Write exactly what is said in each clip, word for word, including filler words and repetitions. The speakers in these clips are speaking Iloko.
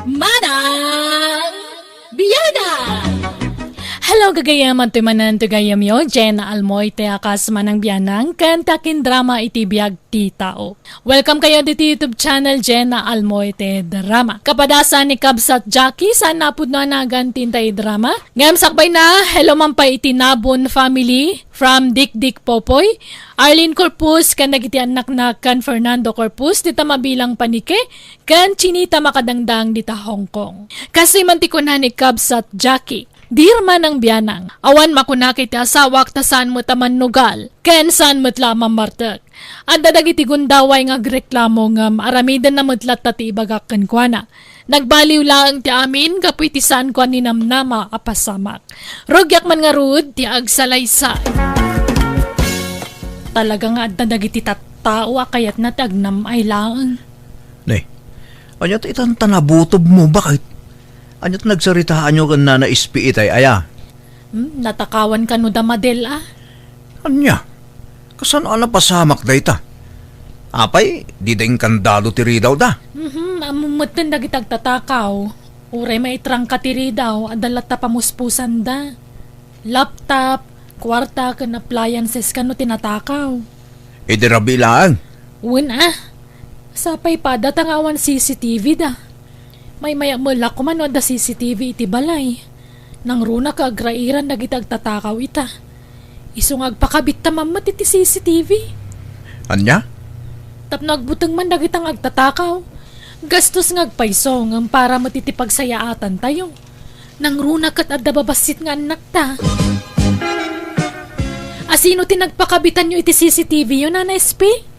Manang Bianang! Hello, gagayyem, antoy manen ti gayyemyo, Jenna Almoite a kas Manang Bianang, ken ti akin drama iti biag ti tao. Welcome kayo diti YouTube channel, Jenna Almoite Drama. Kapadasan ni Kabsat Jackie, saan napudno a nagan ti intay drama? Ngem sakbay na, hello man pay iti Nabon family, from Dikdik Popoy, Arlene Corpus, ken dagiti annakna ken Fernando Corpus, dita mabilang panike, ken Chinita makadangdang dita Hong Kong. Kastoy man ti kuna ni Kabsat Jackie, "Dear Manang Bianang, awan makunak iti asawak ta saan met a mannugal, ken saan met la a mammartek. Adda dagiti gundaway nga agreklamo ngem aramidenna met latta ti ibagak kenkuana. Nagbaliw laeng ti amin gapu iti saanko a ninamnama a pasamak. Rugiak man ngarud ti agsalaysay." Talaga nga adda dagiti tattao a kayatna ti agnam-ay laeng. Ne, ania ti itan ta nabutobmo, baket? Ania ti nagsaritaanyo ken Nana Espi itay aya? Hmm, natakawan kano da Madel a? Ania? Kasano a napasamak dayta? Apay, dida inkandado ti ridawda? Mhm, ammom metten dagiti agtatakaw. Uray maitrangka ti ridaw, adda latta pamuspusanda. Laptop, kuarta, ken appliances kano ti natakaw. Idi rabii laeng? Wen a. Sapay pada ta nga awan C C T V da. Maymaya met la koma no adda C C T V iti balay. Nangruna ket agrairan dagiti agtatakaw ita. Isu nga agpakabitta man met iti C C T V. Ania? Tapno agbuteng man dagita nga agtatakaw. Gastos nga agpayso ngem para met iti pagsayaatantayo. Nangruna ket adda babassit nga annakta. Asino ti nagpakabitanyo iti C C T V yo, Nana Espi?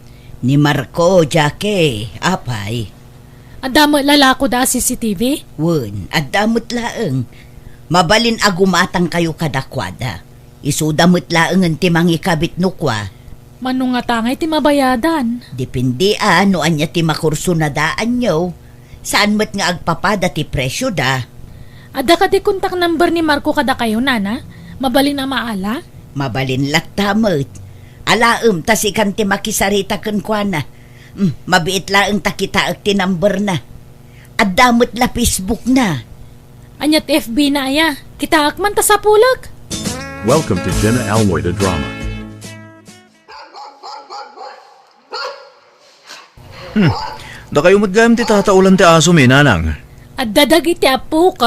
Ni Marco, Jackie. Apay? Adda met lalakoda a C C T V? Wen, adda met laeng. Mabalin a gumatangkayo kadakuada. Isuda met laengen ti mangikabit no kua. Mano ngata ngay ti mabayadan? Depende a no ania ti makurso na daanyo. Saan met nga agpapada ti presioda. Adda kadi contact number ni Marco kadakayo, Nana? Mabalin a maala? Mabalin latta met. Alaem ta sikan ti makisarita kenkuana. Hmm, mabiit laeng ta kitaek ti number na. Adda met la Facebook na. Aniat F B na aya? Kitaek man ta sapulek. Welcome to Jenna Almoy the Drama. Hmm. Dakayo met gayam ti tataulan ti asomi, Nanang. Adda dagiti apok.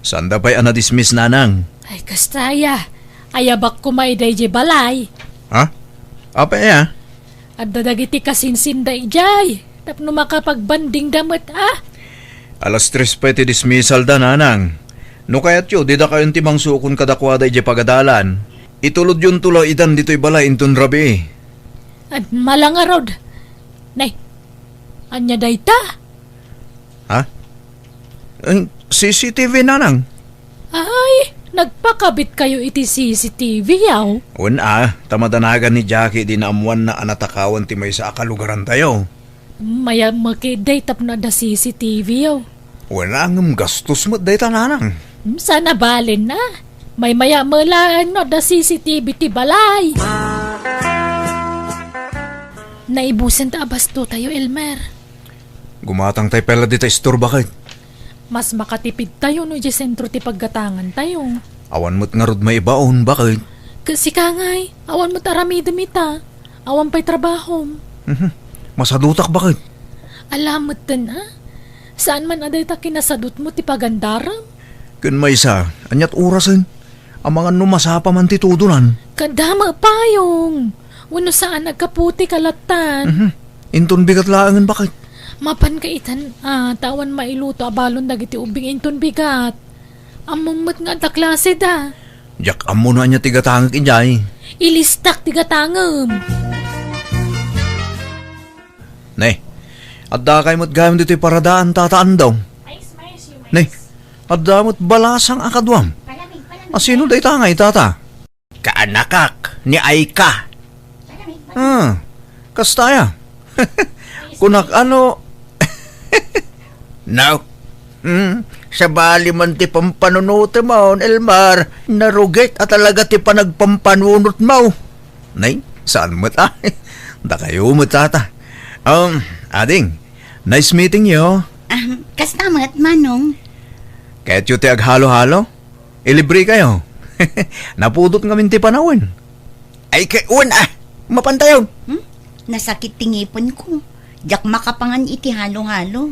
Saanda pay a nadismiss, Nanang? Ay, kasta aya. Ayabak koma idiay balay. Ha? Apay aya? Adda dagiti kasinsinda idiay. Tapno makapagbandingda met a. Alas tres pay ti dismissalda, Nanang. No kayatyo, didakayon ti mangsukon kadakuada idiay pagadalan. Itulodyon to la itan ditoy balay inton rabii. Ay, mala ngarud. Nay, ania dayta? Ha? Eh, C C T V, Nanang. Ay, nagpakabitkayo iti C C T V, yaw? Wen a, ta madanagan ni Jackie idi naammoanna a natakawan ti maysa a kalugarantayo. Mayat met ketdi tapno adda C C T V, yaw. Wen a, ngem gastos met dayta, Nanang. Hmm, saan a balin a. Maymaya met laeng no adda C C T V ti balay. Naibusen ta a bastotayo, Elmer. Gumatangtay pay la dita istorba ket. Mas makatipidtayo no idiay sentro ti paggatangantayo. Awan met ngarud maibaon, baket? Ket sika ngay, awan met aramidem ita. Awan pay trabahom. Mhm. Masadutak, baket? Ala metten a. Saan man a dayta kinasadutmo ti pagandarem? Ken maysa, aniat orasen? Amangan no masapa man ti tudonan. Kadama payong. Wenno saan agkaputi kalattan. Mhm. Inton bigat laengen, baket? Mapanka itan a, ta awan mailuto a balon dagiti ubbing inton bigat. Ammom met nga adda klaseda. Diak ammo no ania ti gatangek idiay. Ilistak ti gatangem. Ne, addakay met gayam ditoy paradaan, Tata Andong. Ne, adda met balasang a kaduam. Asino dayta ngay, Tata? Kaanakak ni Aika. Ah, kasta aya? Kunak ano? No. Hmm, sabali man ti pampanunotem, Elmar. Narugit a talaga ti panagpampanunotmo. Nay, saan met a? Dakayo met, Tata. Um, ading, nice meeting you. Ah, Kasta met, Manong. Kayatyo ti aghalo-halo? Ilibre kayo. Napudot ngamin ti panawen. Ay, kay, wen, ah! Mapantayon! Hmm? Nasakit ti ngipon ko. Diak makapangan iti halo-halo.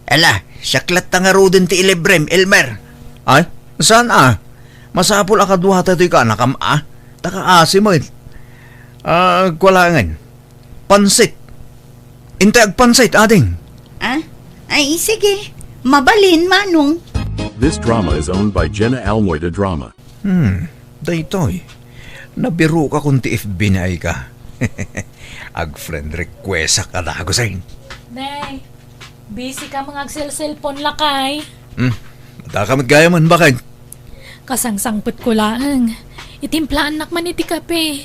Ala, siak latta ngaruden ti ilibrem, Elmer. Ay, saan, ah? Masapul a kaduata toy kaanakam, ah? Ta kaasi met. Ah, kualangen. Pansit. Intay agpansit, ading. Ah? Ay, sige. Mabalin, Manong. This drama is owned by Jenna Almoy de Drama. Hmm, daytoy. Nabirokakon ti F B ni Aika. Ag-friend requestak a dagusen. Nay, busy ka mga agselselpon lakay. Hmm, adda ka met gayam, bakit? Kasangsangpet ko laeng. Itimplaannak man iti kape.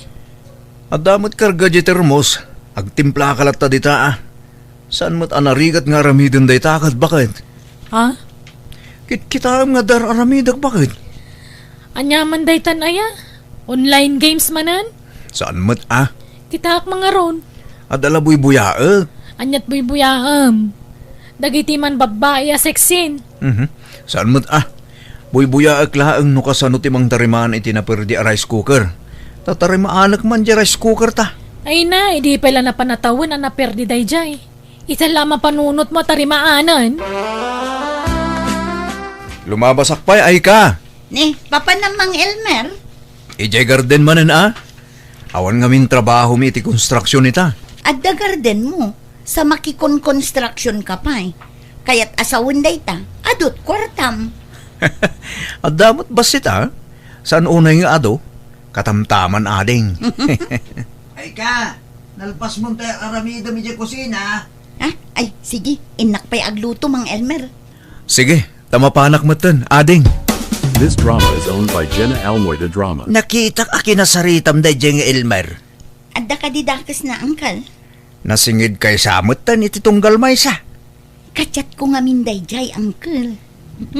Adda met karga di termos. Agtimpla ka latta dita, ah. Saan met a narigat nga aramiden dayta ket bakit? Ha? Kitkitaem nga dar-aramidek bakit? Ania man daytan aya? Online games manen? Saan met, ah? Kitaak mangaron. Adda la buybuyaek. Aniat buybuyaem? Dagiti man babbai a sexin. Mhm. Saan met, ah? Buybuyaek laeng no kasano ti mangtarimaan iti naperdi a rice cooker. Tatarimaanek man di rice cooker ta. Ay na, idi pay la napan a tawen a naperdi daydiay. Ita la mapanunot mo a tarimaanen. Lumabasak pay, Aika. Ne, papanam, Mang Elmer? Idiay garden manen, a? Awan ngamin trabaho mi iti konstruksyon ita. Adda garden mo, sa makikonkonstruksyon ka pay. Kayat a sawen dayta, adut kuartam. Adda met bassit, a? Saan unay nga adu? Katamtaman, ading. Aika, nalpas mo tay aramidem idiay kusina. Ah, ay, sige, innak pay agluto, Mang Elmer. Sige, ta mapanak metten, ading. This drama is owned by Jenna Almoy de Drama. Nakitak a kinasaritam daydiay nga Elmer. Adda kadi dakesna, Uncle? Nasinged kaysa metten iti tunggal maysa. Kadiatko ngamin daydiay, Uncle.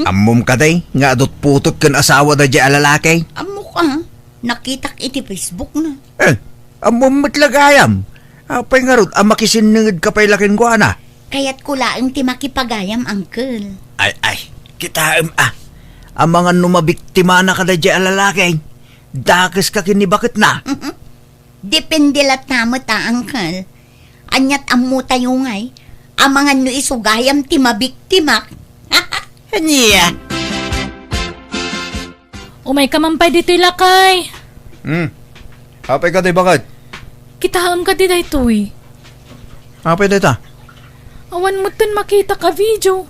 Ammom kadi nga adut putot ken asawa daydiay a lalaki? Ammok a, nakitak iti Facebook na. Eh, ammom met la gayam. Apay ngarud a makisinnenged ka pay la kenkuana? Kayatko laeng ti makipagayam, Uncle. Ay, ay, kitaem a. Amangan no mabiktimana kadaydiay a lalaki, dakes ka ken ni baketna. Depende latta met a, Uncle. Aniat ammotayo ngay, amangan no isu gayam ti mabiktimak. Ania? Umay ka man pay ditoy, lakay. Hmm. Apay ka, day, bakit? Kitaem kadi daytoy? Apay dayta? Awan metten makitak a video.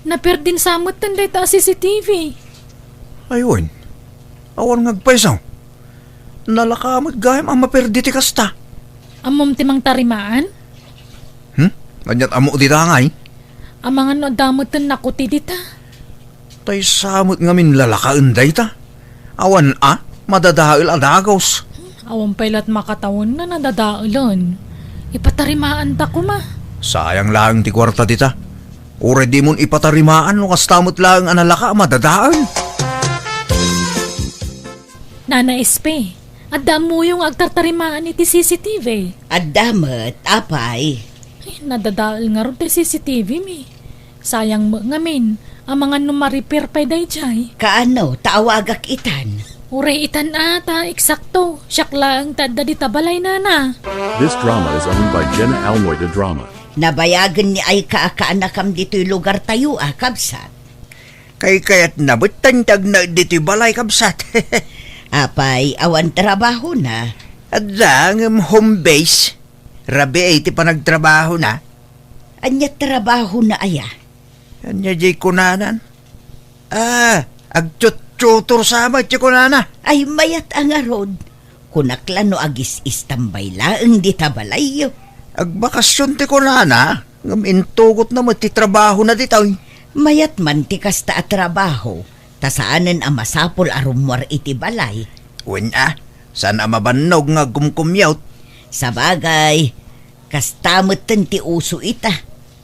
Naperdin sa metten dayta a C C T V. Ayun. Awan nga agpayso. Nalaka met gayam a maperdi ti kasta. Ammom ti mangtarimaan? Hmm? Aniat ammo dita ngay? Amangan no adda metten nakuti dita. Tay sa met ngamin lalakaen dayta. Awan a, madadael a dagus. Awan pay lat makatawen na nadadaelen. Ipatarimaanta koma. Sayang laeng ti kuarta dita. Uray dimon ipatarimaan no kasta met laeng a nalaka a madadael. Nana S P, adda ammoyo nga agtartarimaan iti C C T V? Adda met, apay. Ay, nadadael ngarud ti C C T V mi. Sayang met ngamin, amangan no ma-repair pay daydiay. Kaano, ta awagak itan? Uray itan a, ta eksakto, siak laeng ti adda dita balay, nana. This drama is owned by Jenna Almoy de Drama. Nabayagen ni Aika a kaanakam ditoy lugartayo a, kabsat. Kaykayatna met ti agnaed ditoy balay, kabsat. Apay, awan trabahona? Adda, ngem home base. Rabii ti panagtrabahona. Ania trabahona aya? Ania diay kunanan? Ah, agtut-tutor sa met ti kunana. Ay, mayat a ngarud. Kunak la no agis-istambay laeng dita balayyo. Agbakasyon ti kunana, ngem intugotna met ti trabahona ditoy. Mayat man ti kasta a trabaho, ta saanen a masapul a rummuar iti balay. Wen a, saan a mabannog nga agkumkumyot. Sabagay, kasta metten ti uso ita,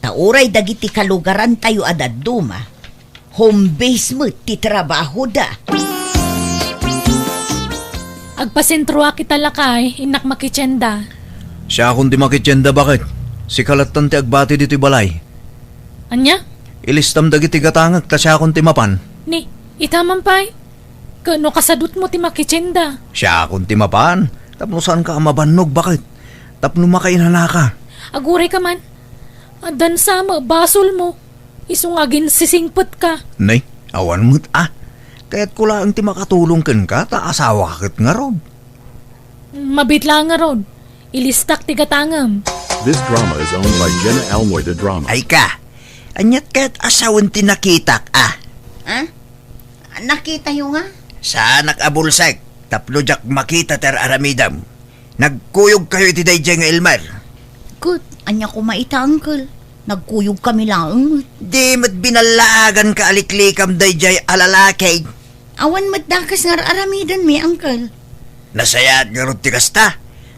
ta uray dagiti kalugarantayo a dadduma, home base met ti trabahoda. Agpasentroak ita, lakay, innak makitienda. Siakon ti makitienda, bakit? Sika lattan ti agbati ditoy balay. Ania? Ilistam dagiti gatangek ta siakon ti mapan. Ni, ita man pay. Ket no kasadutmo ti makitienda? Siakon ti mapan. Tapno saanka a mabannog, baket. Tapno makainanaka. Agurayka man. Addan sa met basolmo. Isu nga aginsisingpetka. Nay, awan met a. Kayatko laeng ti makatulong kenka ta asawaka ket ngarud. Mabiit laeng ngarud. Ilistak ti gatangem. This drama is owned by Jenna Almoy de Drama. Ay ka, aniat kayat a sawen ti nakitak a? Ha? Nakitayo nga? Saanak a bulsek, tapno diak makita ti ar-aramidem. Nagkuyogkayo iti daydiay nga Elmer. Ket, ania koma ita, Uncle? Nagkuyogkami laeng met. Di met binallaaganka a liklikam daydiay a lalaki. Awan met dakes nga ar-aramidenmi, Uncle. Nasayaat ngarud ti kasta.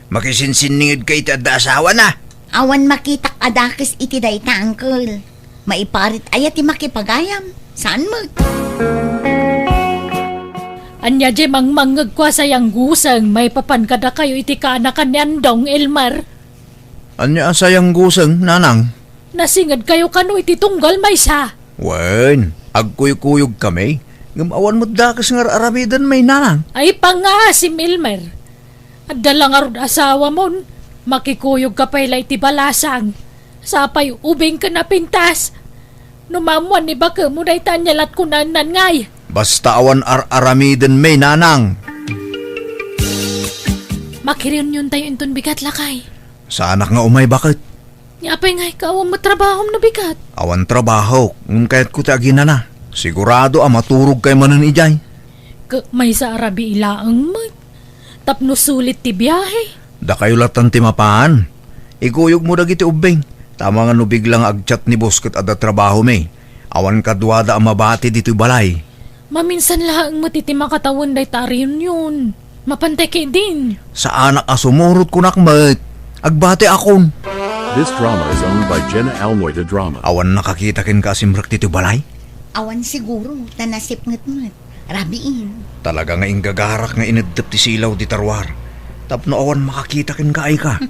Makisinsinningedka iti adda asawana. Awan makitak a dakes iti dayta, Uncle. Maiparit aya ti makipagayam? Saan met? Ania diay mangmangngegko a sayangguseng maipapan kadakayo iti kaanakan ni Andong, Elmer? Ania a sayangguseng, nanang? Nasingedkayo kano iti tunggal maysa? Wen, agkuykuyogkami, ngem awan met dakes nga ar-aramidenmi, nanang. Ay, pangngaasim, Elmer. Adda la ngarud asawamon, makikuyogka pay la iti balasang. Sapay ubing ken napintas. No maammoan ni bakemo dayta, ania latko naennanngay? Basta awan ar-aramidenmi, nanang. Makireuniontayo inton bigat, lakay. Saanak nga umay, baket. Ni apay ngay ka awan met trabahom no bigat? Awan trabahok, ngem kayatko ti aginana. Sigurado a maturogkay manen idiay. Ket maysa a rabii laeng met. Tapno sulit ti biahe. Dakayo latan ti mapan. Ikuyogmo dagiti ubbing. Ta amangan no bigla nga agchat ni boss ket adda trabahomi. Awan kaduada a mabati ditoy balay. Maminsan laeng met iti makatawen dayta a reunion. Mapantay ketdin. Saanak a sumurot, kunak met. Agbatiakon. This drama is owned by Jenna Almoy de Drama. Awan nakakita kenka a simrek ditoy balay? Awan siguro, ta nasipnget met. Rabiin. Talaga nga inggagarak nga ineddep ti silaw dita ruar. Tapno awan makakita kenka, ay ka.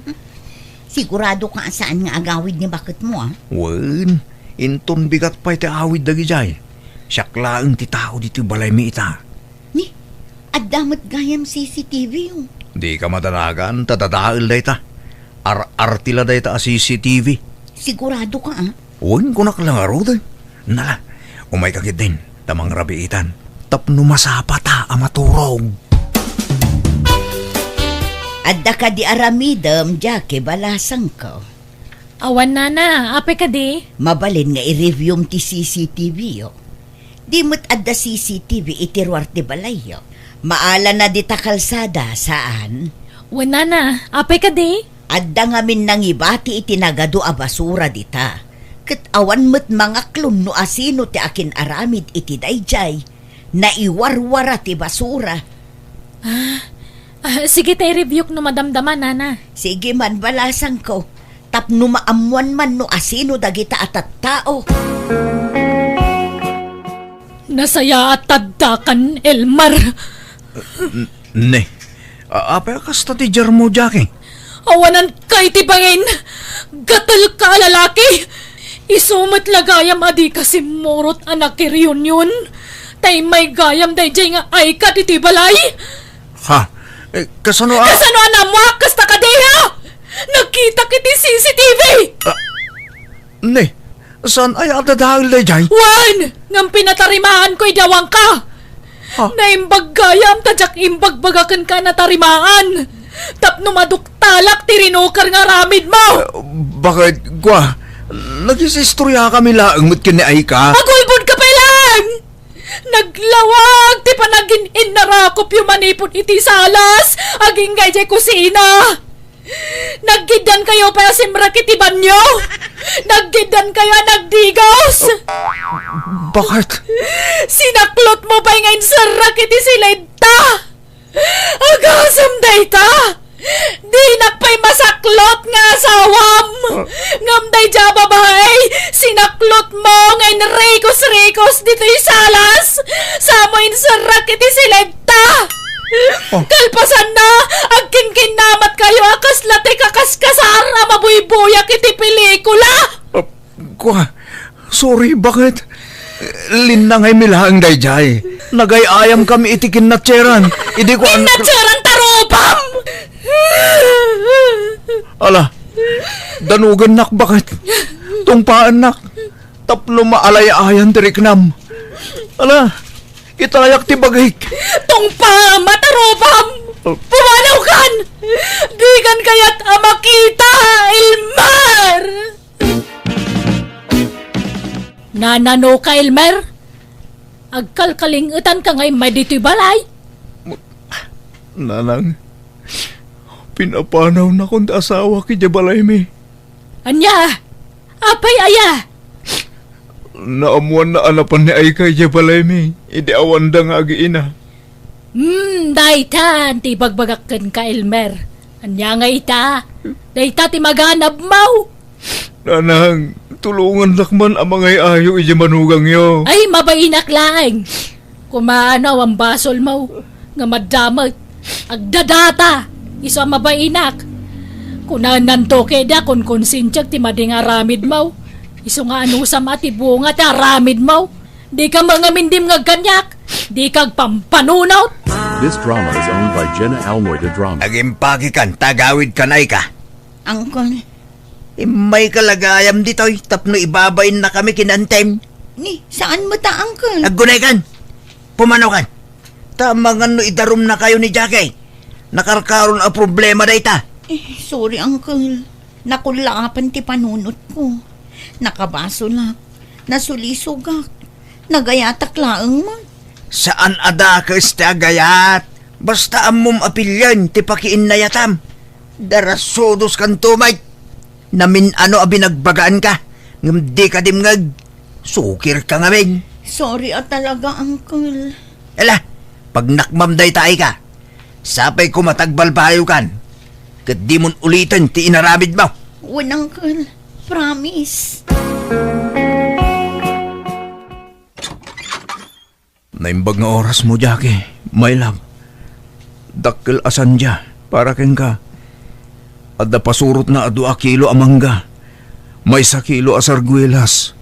Sigurado ka a saan nga agawid ni baketmo, a? Wen, inton bigat pay ti awid dagidiay. Siak laeng ti tao ditoy balaymi ita. Ni, adda met gayam C C T V, o. Dika madanagan, ta dadael dayta. Ar-arti la dayta a C C T V. Sigurado ka, a? Wen, kunak la ngarud, e. Nala, umayka ketdin, ta mangrabiitan. Tapno masapata a maturog. Adda kadi aramidem, Jackie, balasangko? Awan, nana. Apay kadi? Mabalin nga i-reviewm ti C C T V yo. Di met adda C C T V iti ruar ti balayyo. Maalana dita kalsada, saan? Wen, nana. Apay kadi? Adda ngamin nangibati iti nagadu a basura dita. Ket awan met mangaklon no asino ti akin-aramid iti daydiay. Naiwarwara ti basura. Ah, ah, sige ta i-reviewk no madamdama, nana. Sige man, balasangko. Tapno maammoan man no asino dagita a tattao. Nasayaat addakan, Elmar. N-, ne. A-, apay a kasta ti diarmo, Jackie? Awananka iti bangin! Gatelka a lalaki! Isu met la gayam a dika simmurot a nakireunion. Ta immay gayam daydiay nga ayka ditoy balay. Ha? E, kasano a— Kasano a naammoak kasta kadi, ha? Nakitak iti C C T V! A, ne, saan aya a dadael daydiay? Wen, ngem pinatarimaanko idi awanka. Ha? Naimbag gayam ta diak imbagbaga kenka a natarimaan. Tapno maduktalak ti rinuker nga aramidmo. E, baket, kua, nagis-istoriakami laeng met ken ni ayka. Agulbodka pay laeng! Naglawag ti panagin-innarakopyo manipud iti salas agingga idiay kusina. Naggiddankayo pay a simrek iti banio. Naggiddankayo a nagdigos. Baket? Sinaklotmo pay nga inserrek iti silidta. Agasem dayta! Dinak pay masaklot nga asawam! Ngem daydiay a babai, sinaklotmo nga inrikos-rikos ditoy salas, samo inserrek iti silidta! Oh. Kalpasanna, agkinkinnamatkayo a kasla ti kakaskasar a mabuybuyak iti pelikula! Ah, kua, Sorry, baket? Linnangaymi laeng daydiay. Nagay-ayam kami iti kinnatseran. Idi ko an- Kinnatseran ta rupam! Ala, danugennak, baket? Tungpaannak. Tapno maalay-ayan ti riknam. Ala, itayak ti bagik. Tungpaam, ta rupam! Pumanawkan! Dikan kayat a makita, Elmer! Nanano ka, Elmer? Agkalkalingetan ka nga immay ditoy balay? Nanang, pinapanawnakon ti asawak idiay balaymi. Ania? Apay aya? Naammoanna a napan ni Aika idiay balaymi idi awanda nga agiina. Hmm, dayta ti ibagbagak kenka, Elmer. Ania nga ita? Dayta ti maganabmaw. Nanang, tulongandak man a mangay-ayo idiay manugangyo. Ay, mabainak laeng. Kumaano, awan basolmaw nga maddamet. Agdadata. Isu a mabainak. Kunananto keda, konkonsensiak ti madi nga aramidmaw. Isu nga anusam a ti bunga ti aramidmaw. Dika mangamindim nga agkaniak. Dika agpampanunot. This drama is owned by Jenna Almoy de Drama. Agimpakikan, tagawid ka na ika. Uncle. Immayka la gayam ditoy tapno ibabain na kami ken Antem. Ni, saan mo ta, Uncle? Aggunaykan. Pumanaw kan. Ta amangan no idarumnakayo ni Jackie. Nakarkaron a problema dayta. Eh, sorry, Uncle. Nakullaapan ti panunotko. Nakabasolak. Nasulisogak. Nagayatak laeng man. Saan a dakes ti agayat. Basta ammom a pilien ti pakiinnayatam. Darasudos kanto, Mike. Namin-ano a binagbagaanka, ngem dika dimngeg. Sukirka ngamin. Sorry a talaga, Uncle. Ala, pagnakmam dayta, Aika. Sapay koma ta agbalbayokan, ket dimon uliten ti inaramidmo. Wen, Uncle. Promise. Naimbag nga orasmo, Jackie, my love. Dakkel a sandia para kenka. Adda pasurotna a dua a kilo a mangga, maysa kilo a sarguelas,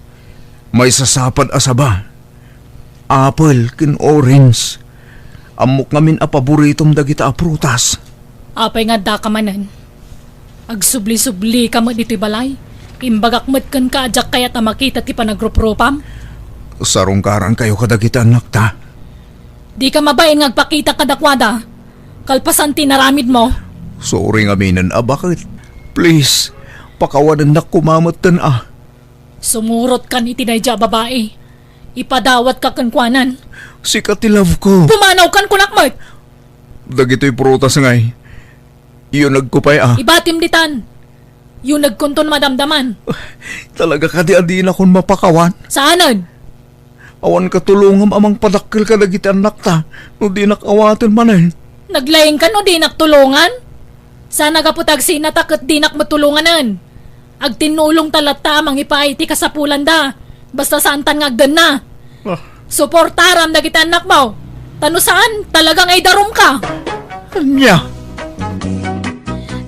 maysa sapad a saba, apple ken orange. Ammok ngamin a paboritom dagita a prutas. Apay nga addaka manen? Agsubli-sublika met ditoy balay. Imbagak met kenka a diak kayat a makita ti panagruprupam. Sarungkarankayo kadagiti annakta. Dika mabain nga agpakita kadakuada kalpasan ti inaramidmo. Sorry ngaminen a baket. Please, pakawanennak koma metten a. Sumurotkan iti daydiay a babai. Ipadawatka kenkuanan. Sika ti love ko. Pumanawkan kunak met. Dagitoy prutas ngay. Iyunegko pay a. Ibatim ditan. Iyunegkonton madamdaman. Talaga kadi a dinakon mapakawan? Saanen? Awan katulongam a mangpadakkel kadagiti annakta no dinak awaten manen. Naglaingka no dinak tulongan? Saan a gapu ta agsinata ket dinak met tulonganen. Agtinnulongta latta a mangipaay iti kasapulanda. Basta saantan nga agdenna. Ah. Suportaram dagiti annakmo. Ta no saan, talaga nga idarumka. Ania?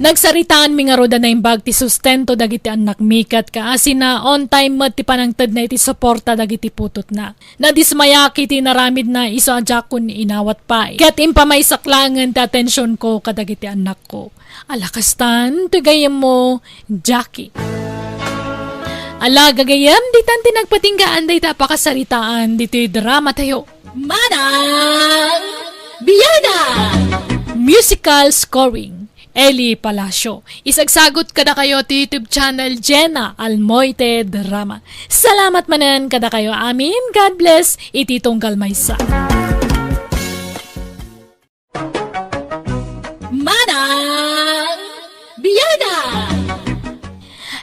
Nagsaritaanmi ngarud a naimbag ti sustento dagiti annakmi ket kaasina, on time met ti panangtedna iti suporta dagiti putotna. Nadismayak iti inaramidna isu a diakon inawat pay. Ket impamaysak laengen ti atensionko kadagiti annakko. Ala kastan, ti gayyemmo, Jackie. Ala, gagayyem, ditan ti nagpatinggaan dayta a pakasaritaan ditoy dramatayo. Manang Biana! Musical scoring, Eli Palacio. Isagsagot kadakayo ti YouTube channel Jenna Almoite Drama. Salamat manen kadakayo amin. God bless iti tunggal maysa. Manang Biana!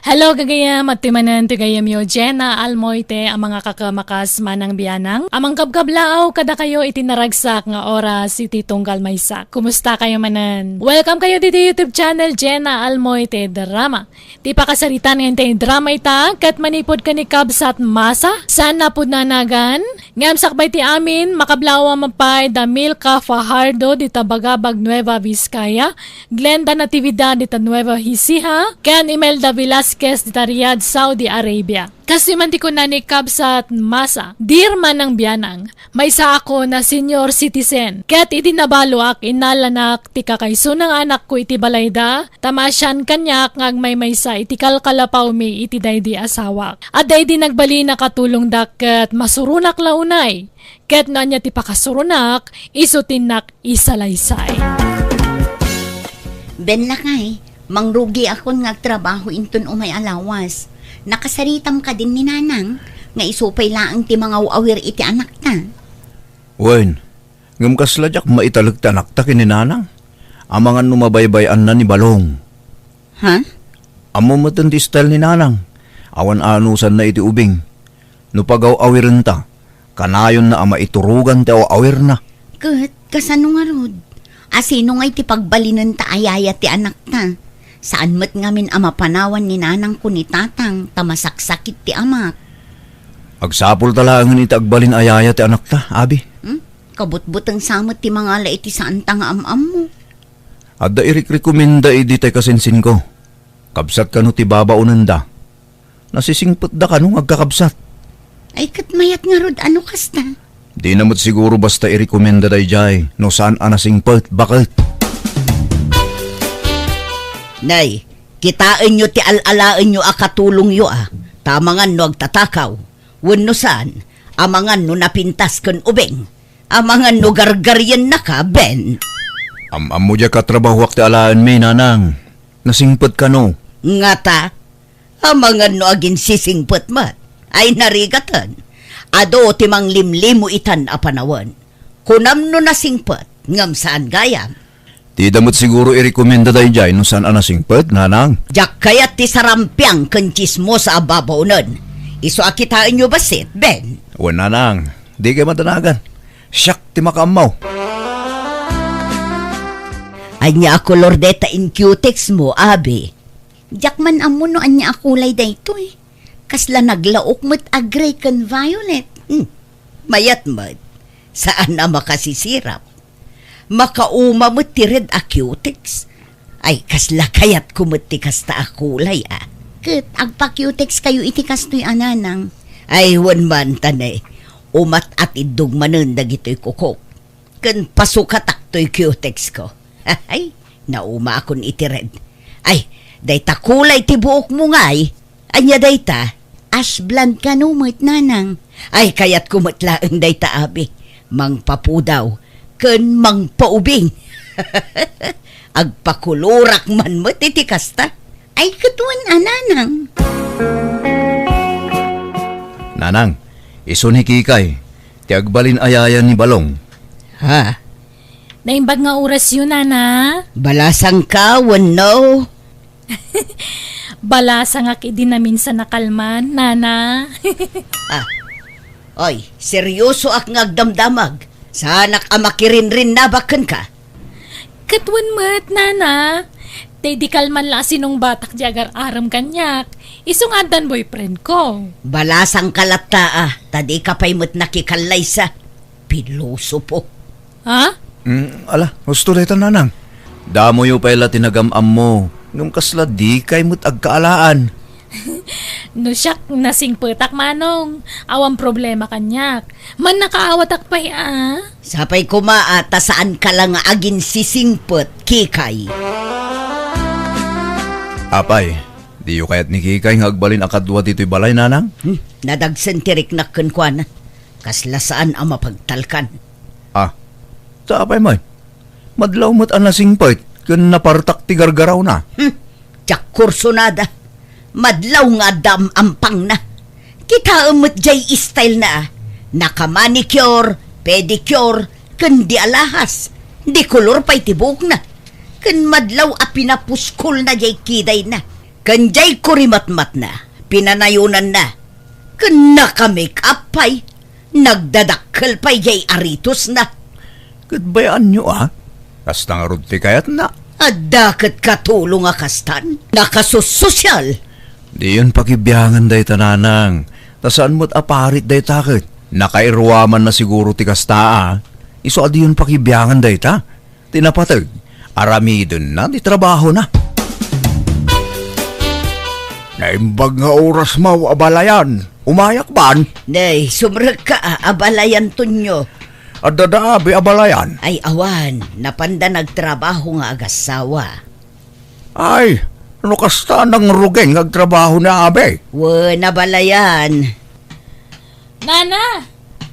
Hello, gagayam. Adtoy manen ti gayyemyo, Jenna Almoite, a mangakakamakas Manang Bianang, a mangkabkablaaw kadakayo iti naragsak nga oras iti tunggal maysa. Kumusta kayo manen? Welcome kayo ditoy YouTube channel, Jenna Almoite Drama. Ti pakasaritaan nga intay drama ita, ket manipud ken ni Kabsat Masa, saan a pudno a nagan, ngem sakbay ti amin, makablaaw a mapay da Milka Fajardo dita Bagabag, Nueva Vizcaya, Glenda Natividad dita Nueva Ecija, ken Imelda Velasquez dita Riyadh, Saudi Arabia. Kastoy man ti kuna ni Kabsat Masa, "Dear Manang Bianang, maysaak a senior citizen, ket idi nabaloak, innalanak ti kakaisuna nga anakko iti balayda, ta maasian kaniak nga agmaymaysa iti kalkalapawmi iti daydi asawak. Adda idi nagbalin a katulongda ket masuronak la unay. Ket no ania ti pakasuronak, isu ti innak isalaysay." Ben, lakay, mangrugiakon nga agtrabaho inton umay a lawas. Nakasaritam kadin ni Nanang, nga isu pay laeng ti mangaw-awir iti anakta. Wen, ngem kasla diak maitalek ti anakta ken ni Nanang. Amangan no mabaybay-anna ni Balong. Ha? Ammo met ti style ni Nanang. Awan anusanna iti ubing. No pagaw-awirenta, kanayonna a maiturogan ti aw-awirna. Ket, kasano ngarud? Asino ngay ti pagbalinenta a yaya ti anakta? Saan met ngamin a mapanawan ni Nanangko ni Tatang ta masaksakit ti amak. Agsapulta laengen iti agbalin a yaya ti anakta, abi. Hmm? Kabutbuteng sa met ti mangala iti saanta nga am-ammo. Adda irikrekomenda idi tay kasinsinko. Kabsat kano ti babaonenda. Nasisingpetda kano nga agkakabsat. Ay, ket mayat ngarud a no kasta. Dina met siguro basta irekomenda daydiay no saan a nasingpet. Baket? Nay, kitaenyo ti al-alaenyo a katulongyo a. Ta amangan no agtatakaw. Wenno saan, amangan no napintas ken ubing. Amangan no gargariennaka, Ben. Am-ammo diay katrabahoak ti alaenmi, Nanang. Nasingpet kano? Ngata, amangan no aginsisingpet met. Ay narigaten. Adu ti manglimlimo itan a panawen. Kunam no nasingpet, ngem saan gayam. Dida met siguro irekomenda daydiay no saan a nasingpet, Nanang. Diak kayat ti sarampiang ken tsismosa a babaonen. Isu a kitaenyo bassit, Ben. Wen, Nanang, dikay madanagan. Siak ti makaammo. Ania a kolor dayta in cutex mo, abi? Diak man ammo no ania a kulay daytoy. Kasla naglaok met a gray ken violet. Hmm. Mayat met. Saan a makasisirap. Makauma met ti red a cutex. Ay, kasla kayatko met ti kasta a kulay, a. Ket agpa-cutex kayo iti kastoy a, Nanang? Ay, wen man, ta ne. Umat-atiddog manen dagitoy kukok. Ken pasukatak toy cutex ko. Ay, naumaakon iti red. Ay, dayta kulay ti buokmo ngay. Ania dayta? Ash blonde kano met, Nanang? Ay, kayatko met laeng dayta, abi. Mangpapudaw ken mangpaubing. Agpakolorak man met iti kasta. Ay, ket wen a, Nanang. Nanang, isu ni Kikay, ti agbalin a yaya ni Balong. Ha? Naimbag nga orasyo, Nana? Balasangka wenno? Balasangak idi naminsan a kalman, Nana. Ah. Oy, seryosoak nga agdamdamag. Saanak a makirinrinnabak kenka. Ket wen met, Nana. Tay di kalman la a sinungbatak di agar-arem kaniak. Isu nga addan boyfriend ko. Balasangka latta, a, ta dika pay met nakikallaysa. Pilosopo. Ha? Mm, ala, husto dayta, Nanang. Damoyo pay la ti nagam-ammo, ngem kasla dikay met agkaalaan. No siak, nasingpetak, Manong. Awan problema kaniak. Mannakaawatak pay, a. Sapay koma a ta saanka la nga aginsisingpet, Kikay. Apay, diyo kayat ni Kikay nga agbalin a kadua ditoy balay, Nanang? Hmm, nadagsen ti riknak kenkuana. Kasla saan a mapagtalkan. Ah, ta apay met? Madlaw met a nasingpet ken napartak ti gargarawna. Hmm, diak kursunada. Madlaw nga adda am-ampangna. Kitaem met jay style na, a. Naka-manicure, pedicure, ken di alahas. Di kolor pay ti buokna. Ken madlaw a pinapuskolna jay kidayna. Ken jay kurimatmatna, pinanayonanna. Ken naka-make up pay. Nagdadakkel pay jay aritosna. Ket bay-anyo, a? Kasta ngarud ti kayatna. Adda ket katulong a kastan. Nakasussosyal. Diyon pakibiangan dayta, Nanang. Ta saan met a parit dayta ket. Nakairuamanna siguro ti kasta, a. Isu a diyon pakibiangan dayta. Ti napateg, aramidenna ti trabahona. Naimbag nga orasmo, abalayan. Umayak ban? Nay, sumrekka, a, abalayan, Tonyo. Adda da abi, abalayan? Ay, awan. Napanda nagtrabaho nga agassawa. Ay, no kasta, nangrugen nga agtrabaho ni abi. Wen, abalayan. Nana,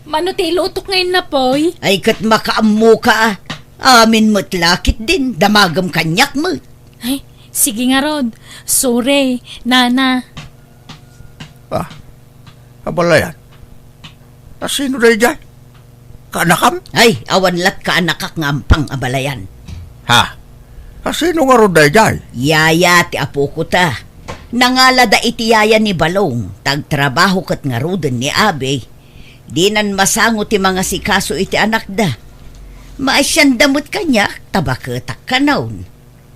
mano ti ilutok nga innapoy? Ay, ket makaammoka, a. Amin met la ketdin, damagem kaniak met. Ay, sige ngarud. Sorry, Nana. Ah, abalayan. Asino daydiay? Kaanakam? Ay, awan lat kaanakak nga ampang, abalayan. Ha? Asino ngarud daydiay? Yaya ti apoko ta. Nangalada iti yaya ni Balong, ta agtrabaho ket ngaruden ni abi. Dinan masango ti mangasikaso iti anakda. Maasianda met kaniak, ta baketak kanon.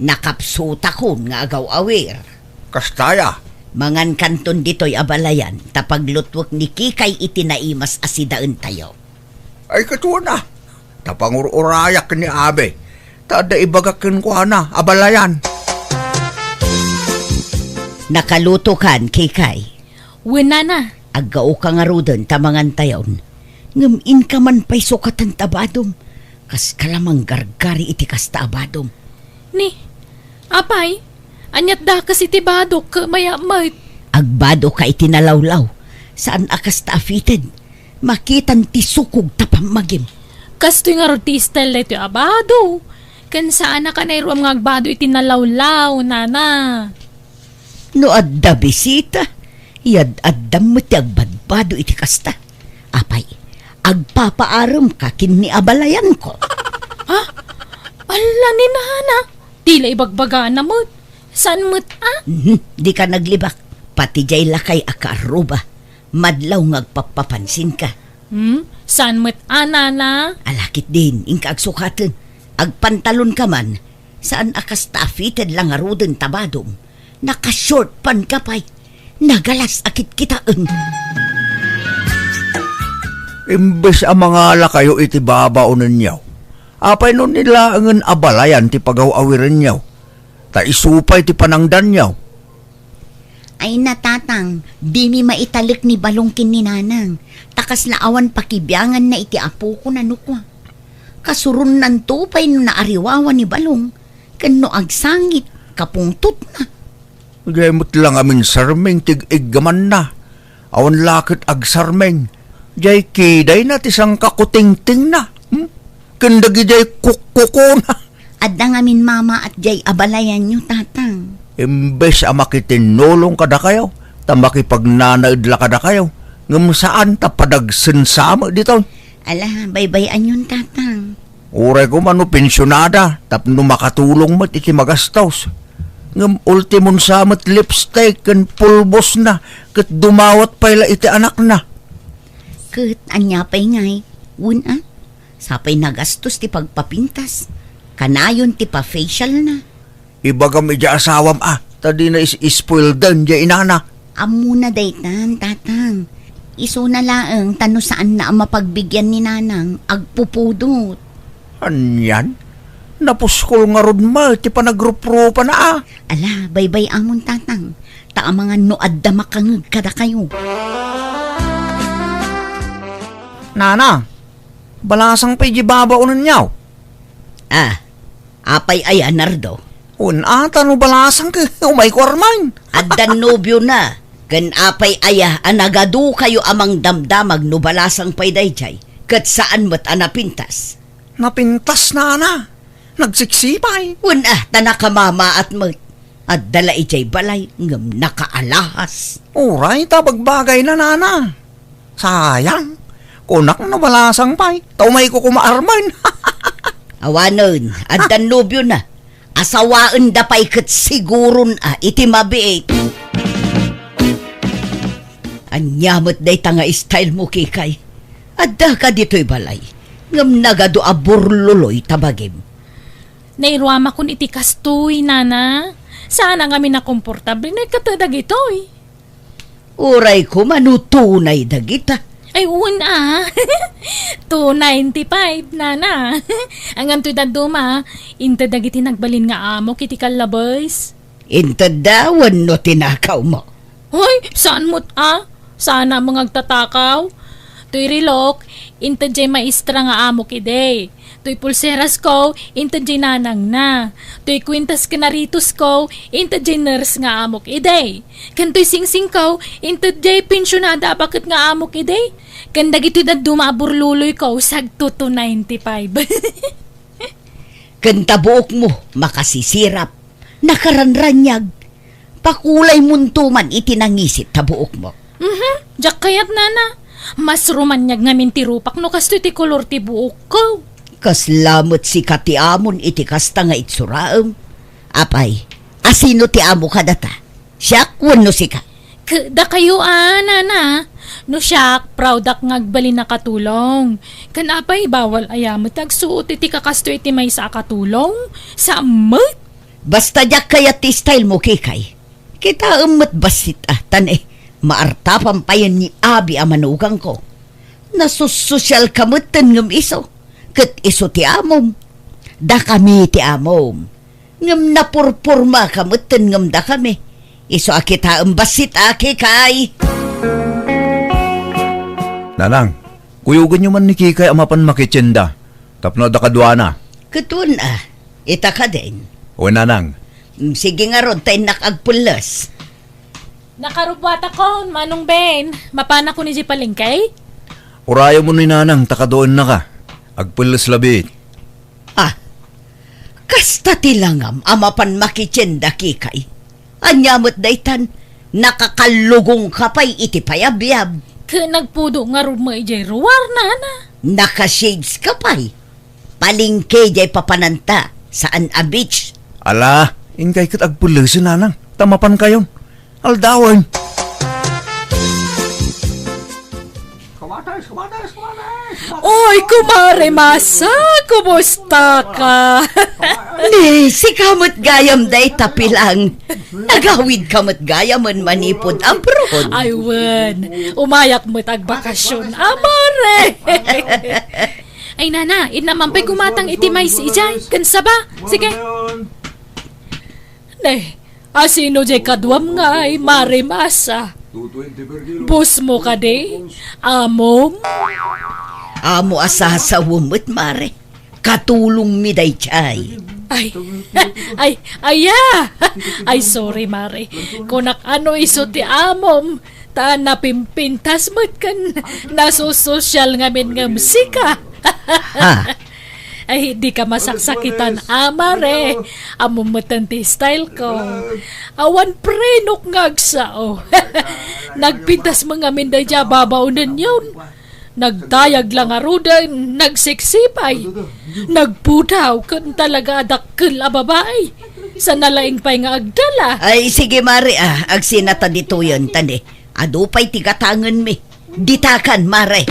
Nakapsutakon nga agaw-awir. Kasta aya? Mangankanton ditoy, abalayan, ta paglutuek ni Kikay iti naimas a sidaentayo. Ay, ket wen a. Ta pangur-urayak ni abi. Ta adda ibagak kenkuana, abalayan. Nakalutokan, Kikay? Wen, Nana. Aggaoka ngaruden ta mangantayon. Ngem inka man pay sukaten ta badom. Kaska la manggargari iti kasta a badom. Ni, apay, aniat dakes iti badok ket mayat met? Agbadoka iti nalawlaw. Saan a kasta a fitted. Makitan ti sukog ta pammagim. Kastoy ngarud ti style daytoy a bado. Ken saan a kanayruam nga agbado iti nalawlaw, Nana. No adda bisita, yad-addam met ti agbadbado iti kasta. Apay, agpapaaremka ken ni abalayanko. Ha? Alla ni Nana, ti la ibagbagana met. Saan met a? Mhm, dika naglibak. Pati jay lakay a kaarruba. Madlaw nga agpappapansinka. Hmm? Saan met a, Nana? Ala ketdin, inka agsukaten. Agpantalonka man. Saan a kasta a fitted la ngaruden ta badom. Naka-short pant ka pay. Nagalas a kitkitaen. Imbes a mangalakayo iti babaonenyo, apay no ni laengen abalayan ti pagaw-awirenyo, ta isu pay ti panangdanyo? Ay na, Tatang, dimi maitalek ni Balong ken ni Nanang, ta kasla awan pakibianganna iti apokon a nukua. Kasuronnanto pay no naariwawa ni Balong, ken no agsangit, kapungtotna. Jay met la ngamin sarming ti ig-iggamanna. Awan la ket agsarming. Jay kidayna ti sangkakutingtingna. Hmm? Ken dagidiay kukkukona. Adda ngamin mamaat jay abalayanyo, Tatang. Imbes a makitinnulong kadakayo, ta makipagnanaed la kadakayo, ngem saan ta padagsensame ditoy. Ala, baybay-anyon, Tatang. Uray koma no pensionada tapno makatulong met iti magastos. Ngem ultimon sa met lipstick ken pulbosna ket dumawat pay la iti anakna. Ket ania pay ngay? Wen a, sapay nagastos ti pagpapintas. Kanayon ti pa-facial na. Ibagam idiay asawam a, ta dina is-ispoildan diay inana. Ammona daytan, Tatang. Isuna laeng ta no saanna a mapagbigian ni Nanang, agpupudot. Anian? Napuskol ngarud met ti panagruprupana a. Ala, baybay-amon, Tatang. Ta amangan no adda makangeg kadakayo. Nana, balasang pay di babaonenyo. Ah, apay aya, Nardo? Wen a, ta no balasang ket umayko armen. Addan nobiona, ken apay aya a nagadukayo a mangdamdamag no balasang pay daydiay, ket saan met a napintas? Napintas, Nana. Nagsiksipay. Wen a, ta nakamamaat met. Adda la idiay balay ngem nakaalahas. Uray ta bagbagayna, Nana. Sayang. Kunak no balasang pay, ta umayko koma armen. Awanen, addan nobiona. Asawaenda pay ket siguron a iti mabiit. Ania met dayta nga style mo, Kikay? Addaka ditoy balay, ngem nagadu a burluloy ta bagim. Nairuamakon iti kastoy, Nana. Saan a ngamin a komportable no ikkato dagitoy. Uray koma no tunay dagita. Ay, wen a. Two ninety-five, Nana. Angantoy dadduma, inted dagiti nagbalin nga amok iti kallabes. Intedda wenno tinakawmo? Hoy, saan met a? Saan a nga agtatakaw? Toy relok, inted jay maestra nga amok idi. Toy pulserasko, inted jay nanangna. Toy kwintas ken aretosko, inted jay nurse nga amok idi. Ken toy singsingko, inted jay pensionada a baket nga amok idi. Ken dagitoy dadduma a burluloyko, sagto to ninety-five. Ken ta buokmo, makasisirap, nakaranraniag. Pakulaymonto man iti nangisit ta buokmo. Mhm, diak kayat, nana. Mas rumaniag ngamin ti rupak no kastoy ti kolor ti buokko. Kasla met sika ti amon iti kasta nga itsuraem. Apay, asino ti amo kadata? Siak wenno sika? K-, dakayo a, nana. No siak, proudak nga agbalin a katulong. Ken apay, bawal aya met agsuot iti kakastoy iti maysa a katulong? Saan met? Basta diak kayat ti style mo, Kikay. Kitaem met bassit a, tan, eh, maartapan payen ni abi a manugangko. Nasussosyal ka metten ngem isu, ket isu ti amom. Dakami ti amom. Ngem napurpurma ka metten ngem dakami. Isu a kitaem bassit a, Kikay. Nanang, kuyogenyo man ni Kikay a mapan makitienda tapno adda kaduana. Ket wen a, ita kadin. Wen, nanang. Mm, sige ngarud, ta innak agpelles. Nakarubbuatakon, Manong Ben. Mapanakon idiay palengke? Urayamon ni nanang ta kaduennaka. Agpelles labi. Ah, kasta ti langam a mapan makitienda, Kikay. Ania met daytan, nakakallugong ka pay iti payabyab. Ket nagpudo ngarud met idiay ruar, nana. Naka-shades ka pay. Palengke diay papananta, saan a beach. Ala, inkay ket agpellesen, nanang, ta mapankayon. Aldawen. Oy, kumare Masa, kumusta ka? Ni, sika met gayam dayta pilang. Nagawid ka met gayamen manipud abroad. Ay, wen. Umayak met agbakasyon, a, mare. Ay, nana, inna man pay gumatang iti mais idiay, ken saba. Sige. Ne, asino diay kaduam ngay, Mare Masa? Boss mo kadi? Amom? Amo a sasawem met, Mare. Katulongmi daydiay. Ay, ay, aya! Ay, sorry, Mare. Kunak ano isu ti amom, ta napimpintas met ken nasusosyal ngamin ngem sika. Ha? Ay, di ka masaksakitan, a, Mare. Amom metten ti style ko. Awan prenok nga agsao. Nagpintas met ngamin daydiay a babaonenyon. Nagdayag la ngaruden, nagseksipay, nagpudaw, ken talaga a dakkel a babai. Sana laeng pay nga agdala. Ay, sige, Mare, a, agsina ta ditoyen, ta ne, adu pay ti gatangenmi. Ditakan, Mare.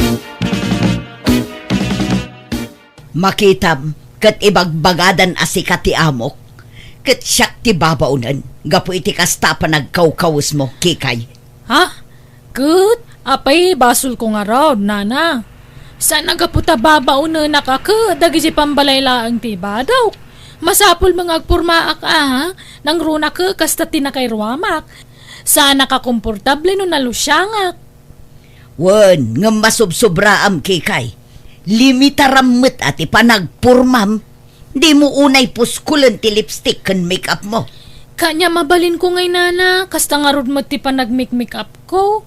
Makitam, ket ibagbagadan a sika ti amok, ket siak ti babaonen, gapu iti kasta a panagkawkawesmo, Kikay. Ha? Ket, apay, basolko ngarud, nana. Saan a gapu ta babaonenak a ket dagiti pambalay laeng ti ibadawk. Masapul met nga agpormaak a, nangruna ket kasta ti nakairuamak. Saanak a komportable no nalusiangak. Wen, ngem masubsobraam, Kikay. Limitaram met a ti panagpormam. Dimo unay puskolen ti lipstick ken make-up mo. Kaniam a balinko ngay, nana, kasta ngarud met ti panagmikmake-up ko.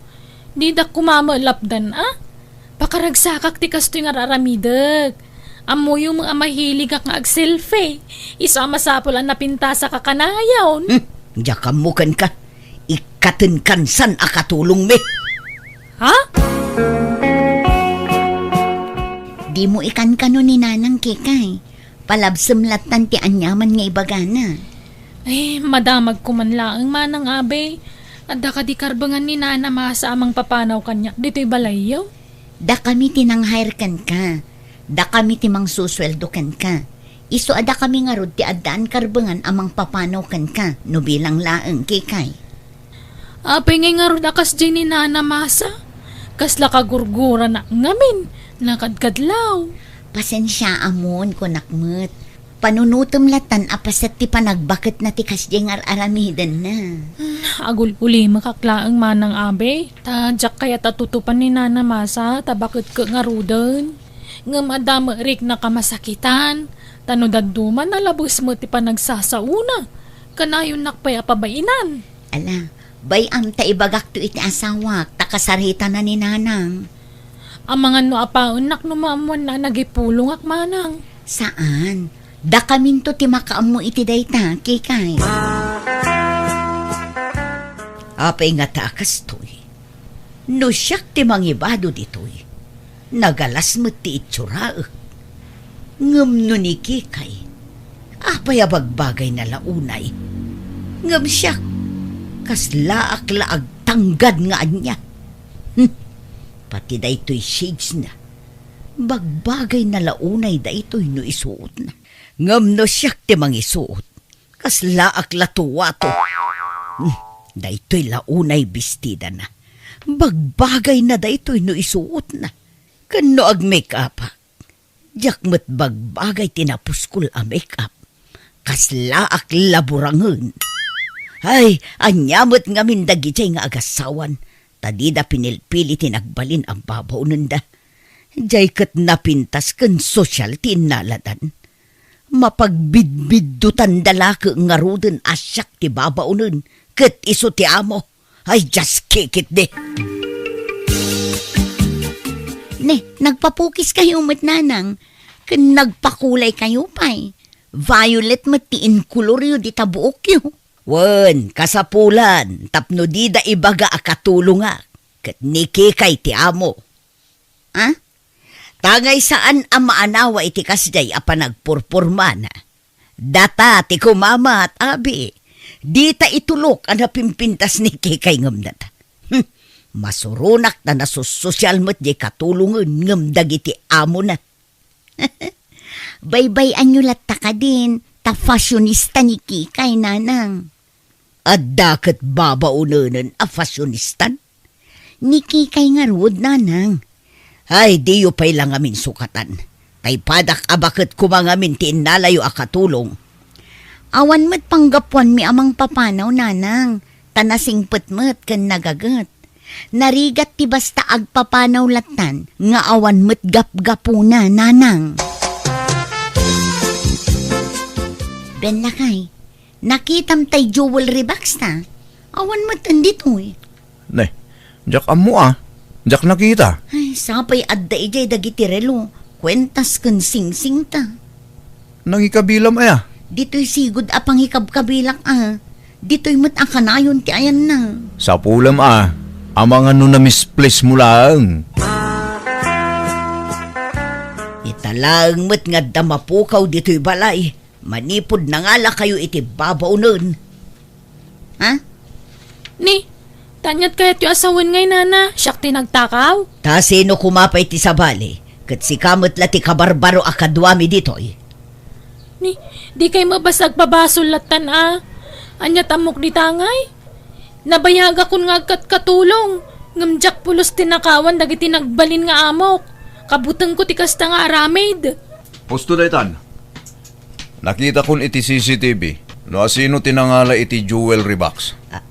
Didak koma met lapdan a. Pakaragsakak ti kastoy nga ar-aramidek. Ammoyo met a mahiligak nga agselfie. Isu a masapul a napintasak a kanayon. Hmm, diak ammo kenka. Ikkatenkan saan a katulongmi. Ha? Dimo ikankano ni Nanang, Kikay. Palabsem lattan ti aniaman nga ibagana. Ay, madamagko man laeng, Manang Abe. Adda kadi karbengan ni Nana Masa a mangpapanaw kaniak ditoy balayyo? Dakami ti nang-hire kenka. Dakami ti mangsusueldo kenka. Isu a dakami ngarud ti addaan karbengan a mangpapanaw kenka, no bilang laeng, Kikay. Apay ngay ngarud a kasdiay ni Nana Masa? Kasla kagurgurana ngamin, nakadkadlaw. Pasensiaamon, kunak met. Panunotem lattan a paset ti panagbaketna ti kasdiay nga ar-aramidenna. Agul-ulimek laeng manang Abe, ta diak kayat a tutupan ni Nana Masa ta baketko ngaruden. Ngem adda met rikna kamasakitan, ta no dadduma, nalabes met ti panagsasaona. Kanayonnak pay a pabainan. Ala, bay-am ta ibagakto iti asawak, ta kasaritana ni Nanang. Amangan no apaennak no maammoanna a nagipulongak, Manang. Saan. Dakaminto ti makaammo iti dayta, Kikay. Apay ngata a kastoy? No siak ti mangibado ditoy, nagalas met ti itsurak. Ngem no ni Kikay, apay a bagbagayna la unay? Ngem siak, kaslaak la agtanggad nga ania? Hmm, pati daytoy shadesna, bagbagayna la unay daytoy no isuotna. Ngem no siak ti mangisuot, kaslaak la tuwato. Hmm, daytoy la unay bestidana. Bagbagayna daytoy no isuotna. Ken no ag-make-up, diak met bagbagay ti napuskol a make-up. Kaslaak la burangen. Ay, ania met ngamin dagidiay nga agasawan, ta dida pinilpili ti nagbalin a babaonenda. Diay ket napintas ken sosyal ti innaladan. Mapagbidbiddutanda la ket ngaruden a siak ti babaonen ket isu ti amo. Ay, just kick it, di. Ne, nagpapukiskayo met, Nanang, ken nagpakulaykayopay. Violet met ti inkoloryo dita buokyo. Wen, kasapulan, tapno dida ibaga a katulongak, ket ni Kikay ti amo. Ah? Tangay saan a maanawa iti kasdiay a panagpurpurmana. Data ti kumamat, abi. Dita itulok a napimpintas ni Kikay ngem data. Hmm. Masuronak ta nasussosyal met diay katulongen ngem dagiti amona. Baybay-anyo latta kadin, ta fashionista ni Kikay, Nanang. Adda ket babaonenen a fashionistan? Ni Kikay ngarud, Nanang. Ay, diyo pay la ngamin sukatan. Tay padak a baket koma ngamin ti innalayo a katulong. Awan met panggapuanmi a mangpapanaw, Nanang, ta nasingpet met ken nagaget. Narigat ti basta agpapanaw lattan nga awan met gapgapuna, Nanang. Ben, lakay, nakitam tay jewelry box ta? Awan met ditoy. Ne, diak ammo a. Diak nakita. Ay, sapay adda idiay dagiti relo, kuentas ken singsing ta. Nangikabilam aya? Ditoy sigud a pangikabkabilak a. Ditoy met a kanayon ti ayanna. Sapulem a, amangan no na-misplace mo laeng. Ita laeng met nga adda mapukaw ditoy balay. Manipud nangalakayo iti babaonen. Ha? Ni, ta aniat kayatyo a sawen ngay, Nana? Siak ti nagtakaw? Ta sino koma pay ti sabali? Ket sika met la ti kabarbaro a kaduami ditoy. Ni, dikay mabasa agpabasol lattan a. Aniat ammok dita ngay? Nabayagakon nga agkatkatulong, ngem diak pulos tinakawan dagiti nagbalin nga amok. Kabutengko ti kasta nga aramid. Husto daytan. Nakitakon iti C C T V no asino ti nangala iti jewelry box. Ah,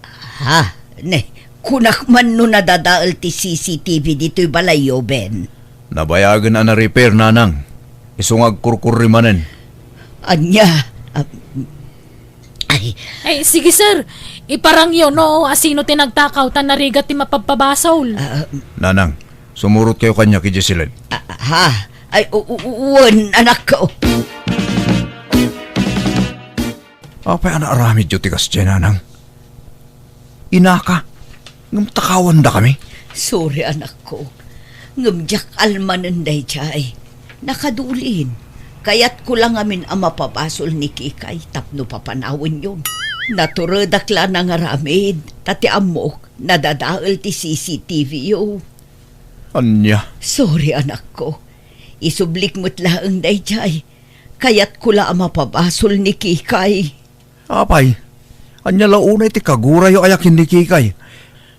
ha? Ne, kunak man no nadadael ti C C T V ditoy balayyo, Ben. Nabayagen a na-repair, Nanang. Isu nga agkurkurri manen. Ania? Ah, ay. Ay, sige, sir. Iparangyo no asino ti nagtakaw ta narigat ti mapabpabasol. Ah, Nanang, sumurot kayo kaniak idiay siled. Ah, ha? Ay, u-, u-, wen, anakko. Apay a naaramidyo ti kasdiay, Nanang? Inaka, ngem takawandakami? Sorry, anakko. Ngem diak almanen daydiay. Nakadulin. Kayatko la ngamin a mapabasol ni Kikay tapno papanawenyon. Naturedak la nangaramid, ta ti ammok, nadadael ti C C T V yo. Ania? Sorry, anakko. Isublik met laeng daydiay. Kayatko la a mapabasol ni Kikay. Apay, ania la unay ti kagurayo a yakin ni Kikay?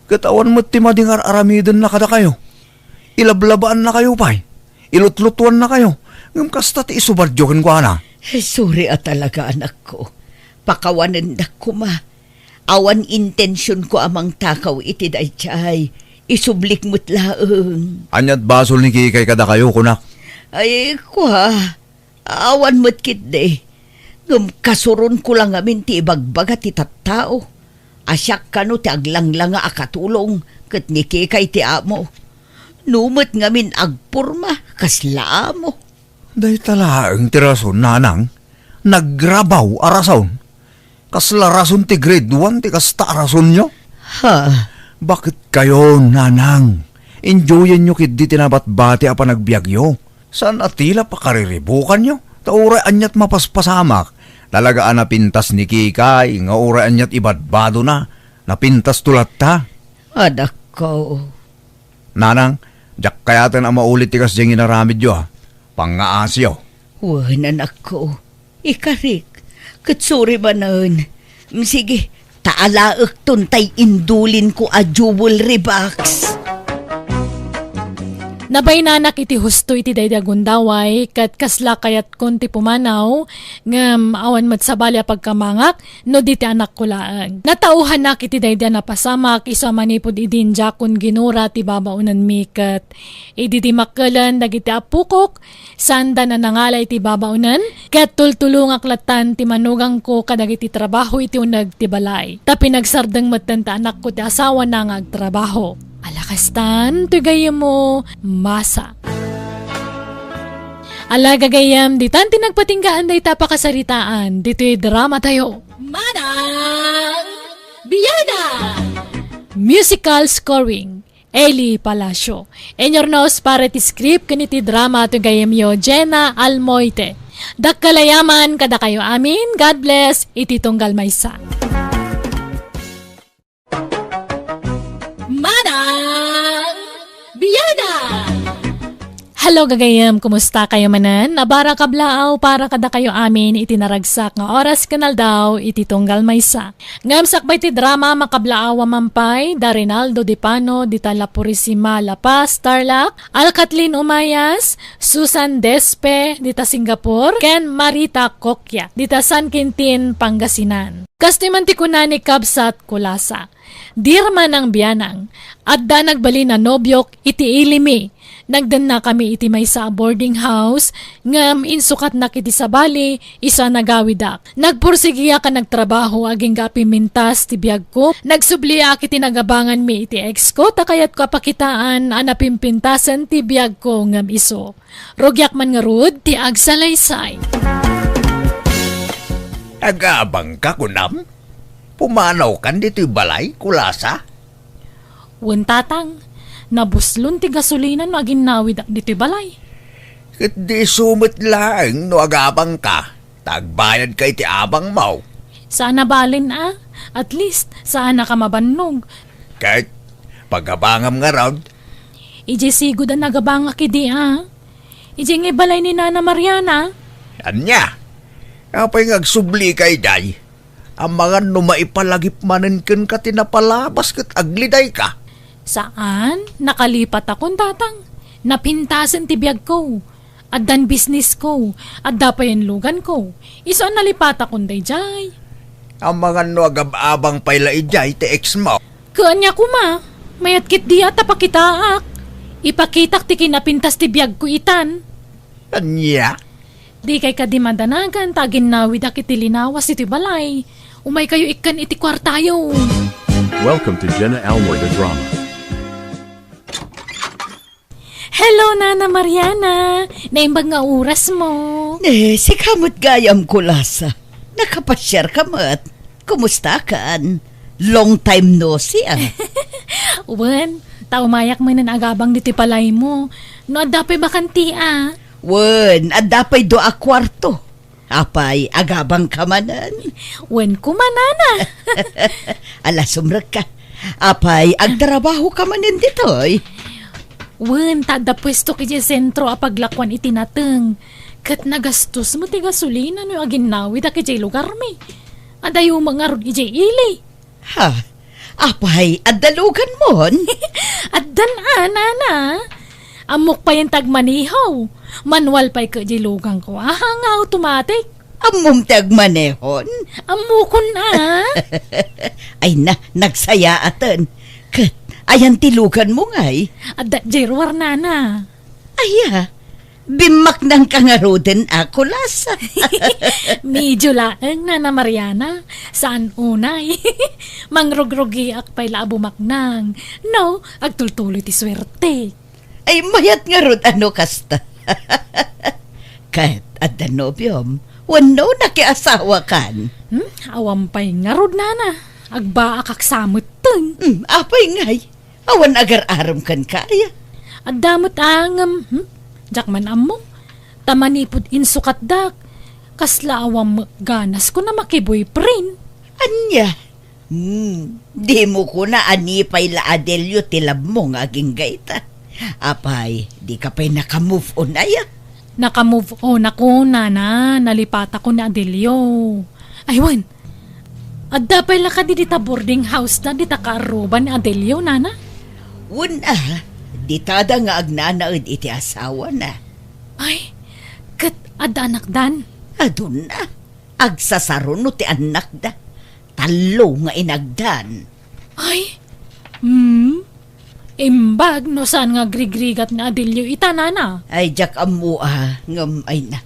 Ket awan met ti madi nga ar-aramidenna kadakayo. Ilablabaannakayo pay, ilutlutuannakayo, ngem kasta ti isubaryo kenkuana. Sorry a talaga, anakko. Pakawanendak koma. Awan intensionko a mangtakaw iti daydiay. Isublik met laeng. Ania't basol ni Kikay kadakayo, kunak? Ay, kua, awan met ketdi. Ngem kasuronko la ngamin ti ibagbaga ti tattao. A siak kano ti aglanglanga a katulong ket ni Kikay ti amo. No met ngamin agporma, kasla amo. Dayta laeng ti rason, nanang. Nagrabaw a rason. Kasla rason ti grade one ti kasta a rasonyo? Ha? Bakit kayo, nanang? Enjoyenyo ketdi ti nabatbati a panagbiagyo. Saan a ti la pakariribukanyo? Ta uray ania't mapaspasamak. Talaga a napintas ni Kikay, nga uray ania't ibadbadona. Napintasto latta. Anakko. Nanang, diak kayaten a maulit ti kasdiay nga inaramidyo, a. Pangngaasiyo. Wen, anakko. Ikarik, ket sorry manen. Mm, sige, ta alaekton tay indulinko a jewelry box. Nabaynanak iti husto iti daydi a gundaway, ket kasla kayatkon ti pumanaw, ngem awan met sabali a pagkamangak, no di ti anakko laeng. Natauhanak iti daydi a napasamak, isu a manipud idin diakon ginura ti babaonenmi, ket idi dimmakkelen dagiti appokok, saanda a nangala iti babaonen, ket tultulongak lattan ti manugangko kadagiti trabaho iti uneg ti balay. Ta pinagsardeng metten ti anakko ti asawana nga agtrabaho. Ala kastan, toy gayyemmo, masa. Ala gagayyem, ditan ti nagpatinggaan dayta a pakasaritaan, ditoy dramatayo. Manang Biana! Musical scoring, Eli Palacio. Inyurnos para iti script ken iti drama ti gayyemyo, Jenna Almoite. Dakkel a yaman kadakayo amin. God bless iti tunggal maysa. Manang Biana! Hello, gagayyem. Kumusta kayo manen? Abara kablaaw para kadakayo amin iti naragsak nga oras ken aldaw iti tunggal maysa. Ngem sakbay ti drama, makablaaw a mampay da Rinaldo Dipano dita La Purisima, La Paz, Tarlac, Alcatlin Umayas, Susan Despe dita Singapore, ken Marita Coccia dita San Quintin, Pangasinan. Kastoy man ti kuna ni Kabsat Kulasa, "Dear Manang Bianang, adda nagbalin a nobiok iti ilimi. Nagdennakami iti maysa a boarding house, ngem insukatnak iti sabali, isu a nagawidak. Nagpursigiak a nagtrabaho agingga a pimmintas ti biagko. Nagsubliak iti nagabanganmi iti ex ko, ta kayatko a pakitaan a napimpintasen ti biagko ngem isu. Rugiak man ngarud ti agsalaysay." Agabangka, kunam? Pumanawkan ditoy balay, Kulasa? Wen, Tatang. Nabuslon ti gasolina no aginnawidak ditoy balay. Ket di isu met laeng no agabangka, ta agbayadka iti abangmo. Saan a balen a. At least, saanaka mabannog. Ket pagabangam ngarud? Idiay sigud a nagabangak idi a. Idiay ngay balay ni Nana Mariana. Ania? Apay nga agsublika idiay? Amangan no maipalagip manen kenka ti napalabas ket aglidayka. Saan, nakalipatakon, Tatang. Napintasen ti biagko. Addan bisnisko, adda pay inluganko. Isu a nalipatakon daydiay. Amangan no agab-abang pay la idiay ti ex mo. Ket ania koma, mayat ketdi a ta pakitaak. Ipakitak ti kinapintas ti biagko itan. Ania? Dikay kadi madanagan ta aginnawidak iti linawas iti balay. Umaykayo ikkan iti kuartayo. Welcome to Jenna Almoy the Drama. Hello, Nana Mariana. Naimbag nga orasmo. Eh, sika met gayam, Kulasa. Nakapasiarka met. Kumustakan? Long time no see, ah. Wen, ta umayak manen agabang ditoy balaymo. No adda pay bakante, ah. Wen, adda pay dua a kuarto. Apay, agabangka manen? Wen koma, Nana. Ala, sumrekka. Apay, agtrabahoka manen ditoy? Wen, ta adda puestok idiay sentro a paglakuan iti nateng. Ket nagastos met ti gasolina no aginnawidak idiay lugarmi. Adayo met ngarud idiay ili. Ha? Apay, adda luganmon? Addan a, Nana. Ammok pay ti agmaneho. Manual pay ket diay lugangko. Aha nga automatic? Ammom ti agmanehon? Ammokon a. Ay na, nagsayaaten. Ket, ayan ti luganmo ngay? Adda diay ruar, nana. Aya, bimmaknangka ngaruden a, Kulas. Medyo laeng, Nana Mariana. Saan unay. Mangrugrugiak pay la a bumaknang. No, agtultuloy ti suerte. Ay, mayat ngarud a no kasta. Ket, adda nobiom? Wenno nakiasawakan? Hmm? Awan pay ngarud, nana. Agbaakak sa metten. Hmm, apay ngay? Awan agar-arem kenka aya? Adda met a ngem, hmm? Diak man ammo. Ta manipud insukatdak, kasla awan met ganasko a makiboyfriend. Ania? Hmm, dimo kuna a ni pay la Adelio ti labmo nga agingga ita. Apay, dika pay naka-move on aya? Naka-move on ako, nana. Nalipatakon ni Adelio. Ay, wen. Adda pay la kadi dita boarding house-da, dita kaarruba ni Adelio, nana? Wen a, ditada nga agnanaed iti asawana. Ay, ket adda anakdan? Aduna. Agsasaruno ti annakda. Tallo nga inagdan. Ay, hmm? Imbag no saan nga agrigrigat ni Adelio ita, nana? Ay, diak ammo a, ngem ay na.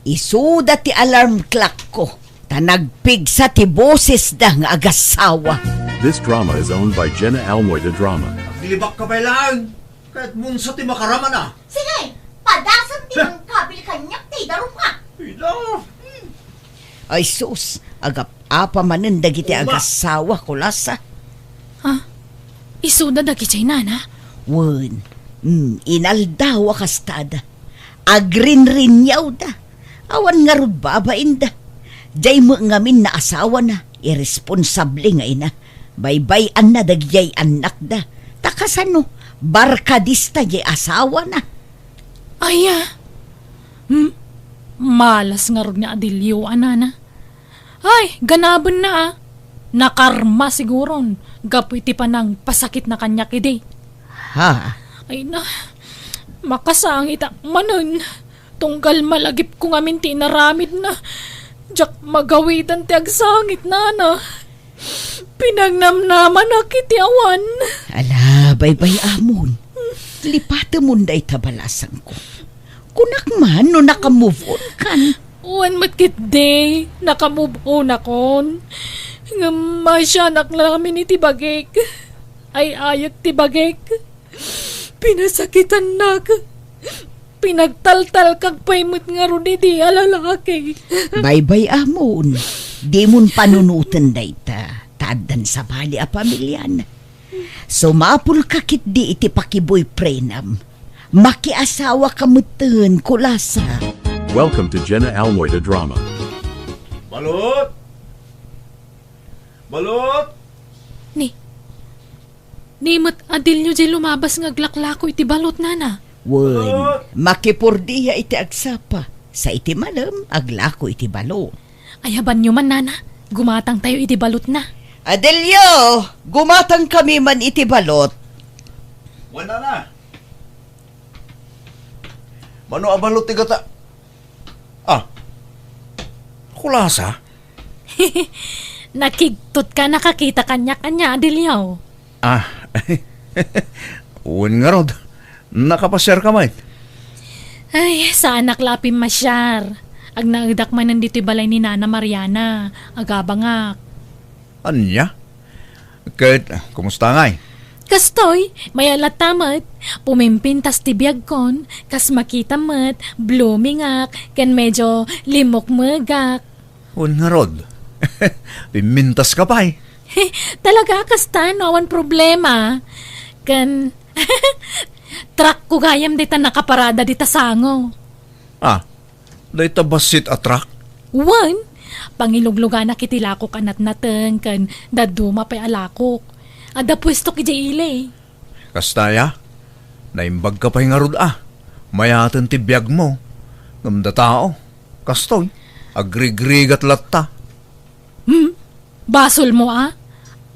Isuda ti alarm clock-ko, ta nagpigsa ti bosesda nga agassawa. This drama is owned by Jenna Almoy de Drama. Aglibakka pay laeng, ket munsa ti makaramana. Sige, padasem ti mangkabil kaniak ti idarumka. Ila. Ay sus, agap-apa manen dagiti agassawa, Kulas a. Ha? Isuda dagiti nana? Wen, mm, inaldaw a kastada. Agrinrinniawda. Awan ngarud babainda. Diay met ngamin naasawana, irresponsable nga ina. Baybay-anna dagidiay annakda. Ta kasano, barkadista diay asawana. Aya. Hmm? Malas ngarud ni Adelio a nana. Ay, ganabenna a. Nakarma siguron gapu iti panangpasakitna kaniak idi. Ha? Ay na, makasangitak manen. Tunggal malagipko ngamin ti inaramidna. Diak magawidan ti agsangit, nana. Pinangnamnamanak iti awan. Ala, baybay-amon. Lipatemon dayta balasangko. Kunak man no naka-move on kan. Wen met ketdi, naka-move on akon. Ngem maasianak lamin iti bagik. Ay-ayek ti bagik. Pinasakitannak. Pinagtaltalkak pay met ngarud idi a lalaki. Baybay-amon, dimon panunoten dayta, ta addan sabali a pamiliana. Sumapulka ketdi iti pakiboyfriendam. Makiasawaka metten, Kulas a. Welcome to Jenna Almoy the Drama. Balot! Balot! Ni, ni met Adelio diay lumabas nga aglaklako iti balot, nana. Wen, makipurdiya iti agsapa. Sa iti malem, aglako iti balot. Ayabanyo man, nana. Gumatangtayo iti balotna. Adelio, gumatangkami man iti balot. Wen, nana. Mano a balot ti gata? Ah. Kulas a? Nakigtotka a nakakita kaniak ania, Adelio? Ah. Wen ngarud. Nakapasiarka met? Ay, saanak la a pimmasiar. Agnaedak manen ditoy balay ni Nana Mariana. Agabangak. Ania? Ket, kumusta ngay? Kastoy, mayat latta met. Pumimpintas ti biagkon, kas makitam met, bloomingak, ken medyo limmukmegak. Wen ngarud. Pimmintaska pay. Talaga, kasta, no awan problema. Ken, truckko gayam dayta nakaparada dita sango. Ah, dayta bassit a truck? Wen, pangilugluganak iti lakok a natnateng ken dadduma pay a lakok. Adda puestok idiay ili. Kasta aya, naimbagka pay ngarud a. Mayaten ti biagmo. Ngem datao, kastoy, agrigrigat latta. Hmm? Basolmo a?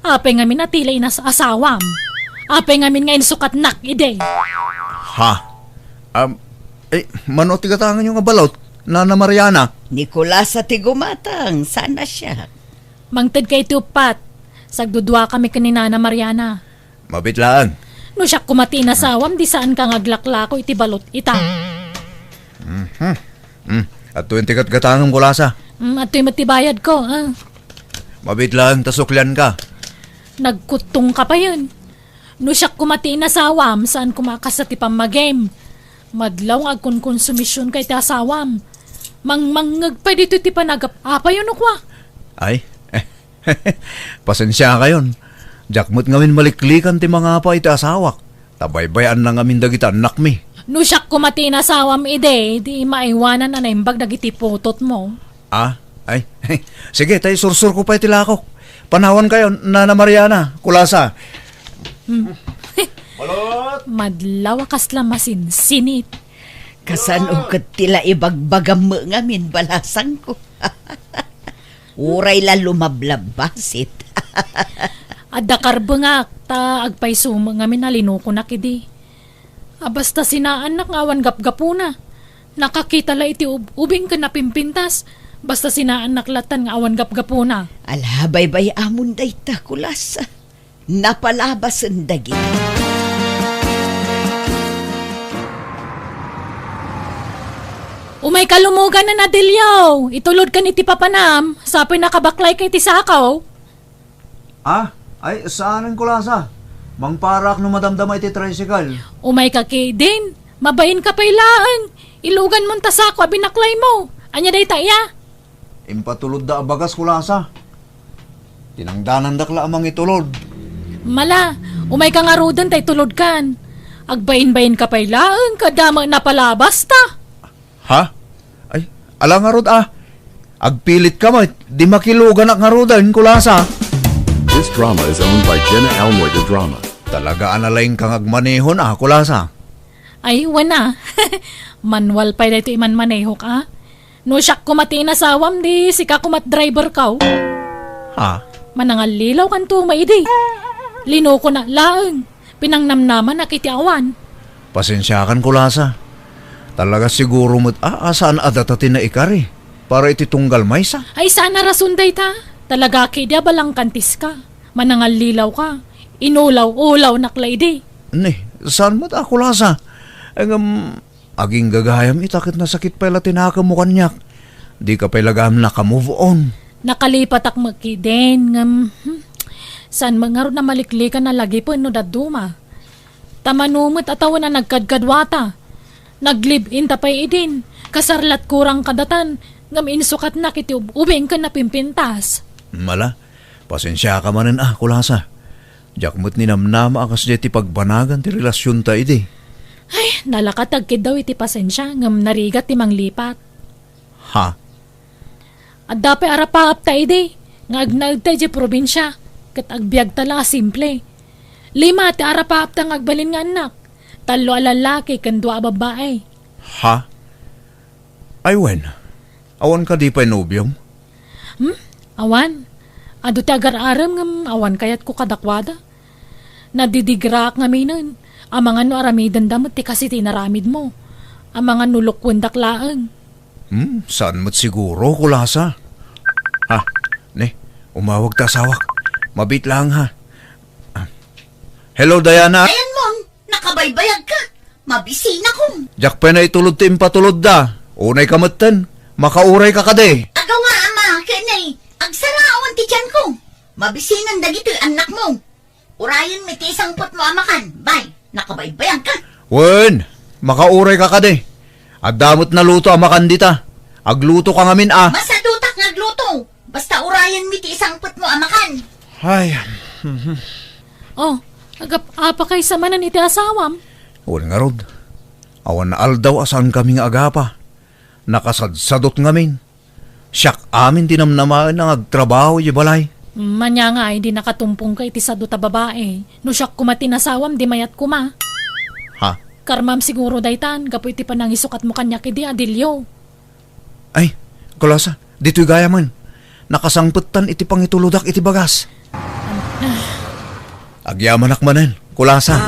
Apay ngamin a ti la inas-asawam? Apay ngamin nga insukatnak idi? Ha? Um, eh, mano ti gatanganyo nga balot, Nana Mariana? Ni Kulasa ti gumatang, saan a siak. Mangted kay ti uppat. Sagdudua kami ken ni Nana Mariana. Mabit laeng. No siak koma ti inasawam, di saan ka nga aglaklako iti balot ita. Mhm. Mm. Adtoyen ti gatgatangem, Kulasa. Mm, adtoy met ti bayad ko, ah. Mabit laeng ta suklian ka. Nagkuttong ka payen. No siak koma ti inasawam, saan koma kasta ti pammagim. Madlaw nga agkonkonsumision ka iti asawam. Mangmangngeg pay ditoy ti panagap-apayo no kua. Ay, pasensiakayon. Diak met ngamin maliklikan ti mangapa iti asawak. Ta baybay-anna ngamin dagiti annakmi. No siak koma ti inasawam idi, di maaywanan a naimbag dagiti putotmo. Ah, ay, sige, tay sursurko pay ti lakok. Panawankayo, Nana Mariana, Kulasa. Hmm. Balot! Madlaw a kasla masinsinit. Kasano ket ti la ibagbagam met ngamin, balasangko? Uray la lumablabbasit. Adda karbengak, ta agpayso met ngamin a linukonak idi. A, basta sinaannak nga awan gapgapuna. Nakakita la iti ub-, ubing ken napimpintas. Basta sinaannak lattan nga awan gapgapuna. Ala, baybay-amon dayta, Kulasa. Napalabasen dagiti. Umayka lumuganen, Adelio. Itulodkan iti papanam. Sapay nakabaklay ka iti sakaw. Ah, ay, saanen, Kulasa. Mangparak no madamdama iti tricycle. Umayka ketdin. Mabainka pay laeng. Iluganmon ta sako a binaklaymo. Ania dayta, iya? Impatulodda a bagas, Kulasa. Tinangdanandak la a mangitulod. Mala, umayka ngaruden ta itulodkan. Agbainbainka pay laeng, kada met napalabasta. Ha? Ay, ala ngarud a. Agpilitka met, di makiluganak ngaruden, Kulasa. This drama is owned by Jenna Almoy de Drama. Talaga a nalaingka nga agmaneho, Kulasa. Ay, wen a. Manual pay daytoy imanmanehok a. No siak koma ti inasawam, di sika koma ti driver ko. Ha? Manangallilaw kanto maidi. Linukonak laeng. Pinangnamnamanak iti awan. Pasensiakan, Kulasa. Talaga siguro met a, a saan a data ti naikari para iti tunggal maysa. Ay, saan a rason dayta. Talaga ketdi a balangkantiska. Manangallilaw ka. Inulaw-ulawnak la idi. Ni, saan met a, Kulasa? Ngem, aging gagayam ita ket nasakit pay la ti nakemmo kaniak. Dika pay la gayam naka-move on. Nakalipatak met ketdin, ngem, hmm, saan met ngarud a maliklikan a lagipen no dadduma. Ta mano met a tawen a nagkadkaduata. Nag-live-in ta pay idin. Kasar la ti kurang kadatan, ngem insukatnak iti ub-, ubing ken napimpintas. Mala, pasensiaka manen a, Kulasa. Diak met ninamnama a kasdiay ti pagbanagan ti relasionta idi. Ay, nalaka ti agkiddaw iti pasensia, ngem narigat ti manglipat. Ha? Adda pay arapaapta idi, nga agnaedta idiay probinsia, ket agbiagta la a simple. Lima ti arapaapta nga agbalin nga annak, tallo a lallaki ken dua a babbai. Ha? Ay wen, awan kadi pay nobiom? Hmm? Awan. Adu ti agar-arem ngem awan kayatko kadakuada. Nadidigraak ngaminen. Amangan no aramidenda met ti kas iti inaramidmo. Amangan no lukwendak laeng. Hmm, saan met siguro, Kulasa? Ha? Ne, umawag ta asawak. Mabit lang, ha? Ah. Hello, Diana? Ayan, Mon. Nakabaybayag ka. Mabisinakom. Diak pay naitulod ti impatulodda. Unay ka metten. Makauray ka kadi. Agaw nga, ama, ken ay, agsaraon ti tiyan ko. Mabisinan dagitoy annakmo. Urayenmi ti isangpetmo a makan. Bay, nakabaybayag ka. Wen, makauray ka kadi. Adda met naluto a makan dita. Agluto ka ngamin a. Masadutak nga agluto. Basta urayenmi ti isangpetmo a makan. Ay. Oh, agap-apa kaysa manen iti asawam? Wen ngarud. Awan aldaw a saan kami nga agapa. Nakasadsadot ngamin. Siak amin ti namnamaen nga agtrabaho idiay balay. Mania nga ay di nakatumpong ka iti sadu ta babae. No siak koma ti nasawam, di mayat koma. Ha? Karmam siguro daytan, gapu iti panangisukatmo kaniak idi, Adilio. Ay, Kulasa, ditoy gayamen. Nakasangpettan iti pangitulodak iti bagas. Agyamanak manen, Kulasa.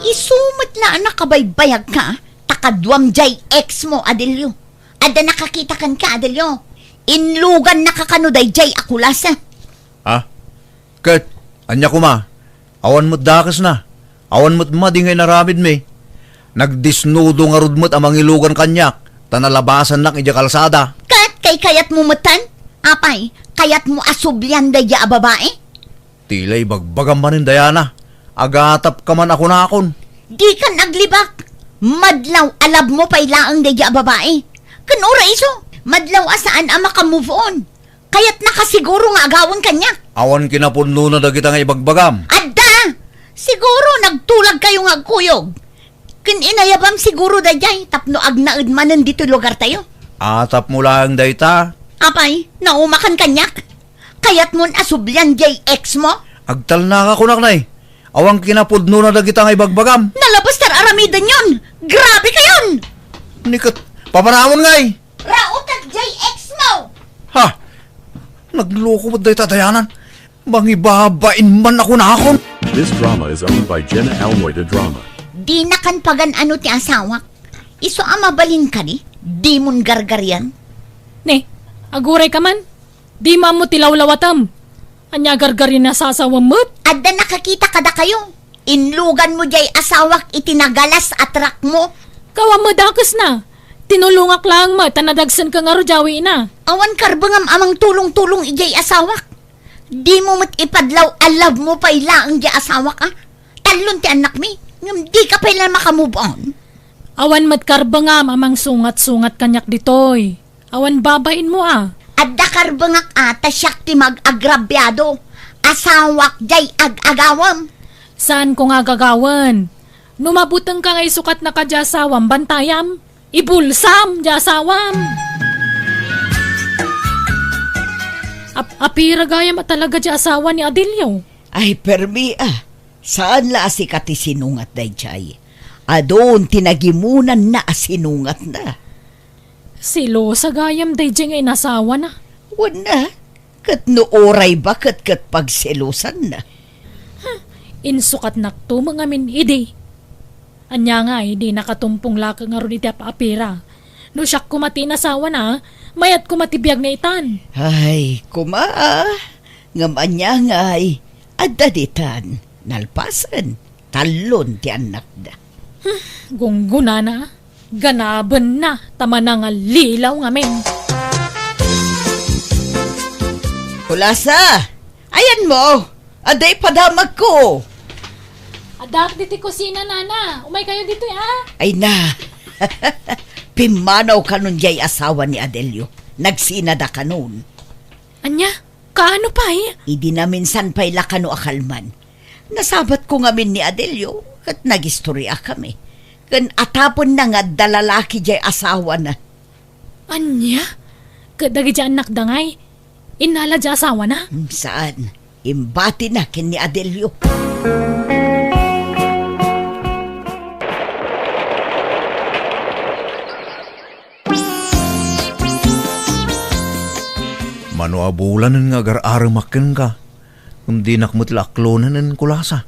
Isu met la a nakabaybayagka, ta kaduam jay ex mo, Adelio. Adda nakakita kenka, Adelio. Inlugannaka kano dayjay a kulasa. Ha? Ket, ania koma? Awan met dakesna. Awan met madi nga inaramidmi. Nagdesnudo ngarud met a mangilugan kaniak, ta nalabasannak idiay kalsada. Ket kaykayatmo metten? Apay, kayatmo a sublian daydiay a babai? Ti la ibagbagam manen, Diana. Agatapka man a kunakon. Dikan aglibak. Madlaw a love mo pay laeng daydiay a babai. Ken uray isu, madlaw a saan a maka-move on. Kayatnaka siguro nga agawen kaniak. Awan kinapudnona dagita nga ibagbagam. Adda! Siguro nagtulagkayo nga agkuyog. Ken inayabam siguro daydiay tapno agnaed manen ditoy lugartayo. Atapmo laeng dayta. Apay, naumakan kaniak? Kayatmon a sublian jay ex mo? Agtalnaka kunak, nay. Awan kinapudnona dagita nga ibagbagam. Nalabas ta ar-aramidenyon! Grabe kayon! Ni ket, papanawon ngay! Raotek jay ex mo! Ha? Nagloko met dayta Dayanan. Mangibabain man a kunakon. This drama is owned by Jenna Almoy de Drama. Dinakan pagan-ano ti asawak. Isu a mabalin kadi, dimon gargarian. Ne, agurayka man. Dimo ammo ti lawlawatem. Ania gargarian a sasawem met? Adda nakakita kadakayo. Inluganmo jay asawak iti nagalas a truck mo. Kawam met dakesna. Tinulongak laeng met ta nadagsenka ngarud jay awina. Awan karbengam a mangtulong-tulong idiay asawak. Dimo met ipadlaw a love mo pay laeng jay asawak, a? Tallon ti annakmi, ngem dika pay la maka-move on. Awan met karbengam a mangsungat-sungat kaniak ditoy. Awan babainmo a. Adda karbengak a ta siak ti mag-agrabiado. Asawak jay ag-agawem. Saanko nga agagawen? No mabutengka nga isukatnaka jay asawam, bantayam. Ibulsam jay asawam. Ap-, apira gayam a talaga jay asawa ni Adelio? Ay, permi a. Saan la a sika ti sinungat dayjay. Adun ti nagimunanna a sinungatna. Selosa gayam dayjay nga inasawana. Wen a, ket no uray baket ket pagselosanna. Hmm, insukatnakto met ngamin idi. Ania ngay, dinaka tumpong laeng ngarud iti ap-apira. No siak koma ti inasawana, mayat koma ti biagna itan. Ay, koma, a. Ngem ania ngay, adda ditan, nalpasen, tallon ti annakda. Hmm, gunggonana, ganabenna, ta manangallilaw ngamin. Kulasa! Ayanmo! Adda ipadamagko! Addaak ditoy kusina, nana. Umaykayo ditoy, a. Ay na! Pimmanaw kanon jay asawa ni Adelio. Nagsinada kanon. Ania? Kaano pay? Idi naminsan pay la kano a kalman. Nasabatko ngamin ni Adelio, ket nagistoriakami. Ken atapenna nga adda lalaki jay asawana. Ania? Ket dagiti annakda ngay, innala jay asawana? Hmm, saan. Imbatina ken ni Adelio. Mano a bulanen nga agar-aremak kenka, ngem dinak met la aklonenen, Kulasa.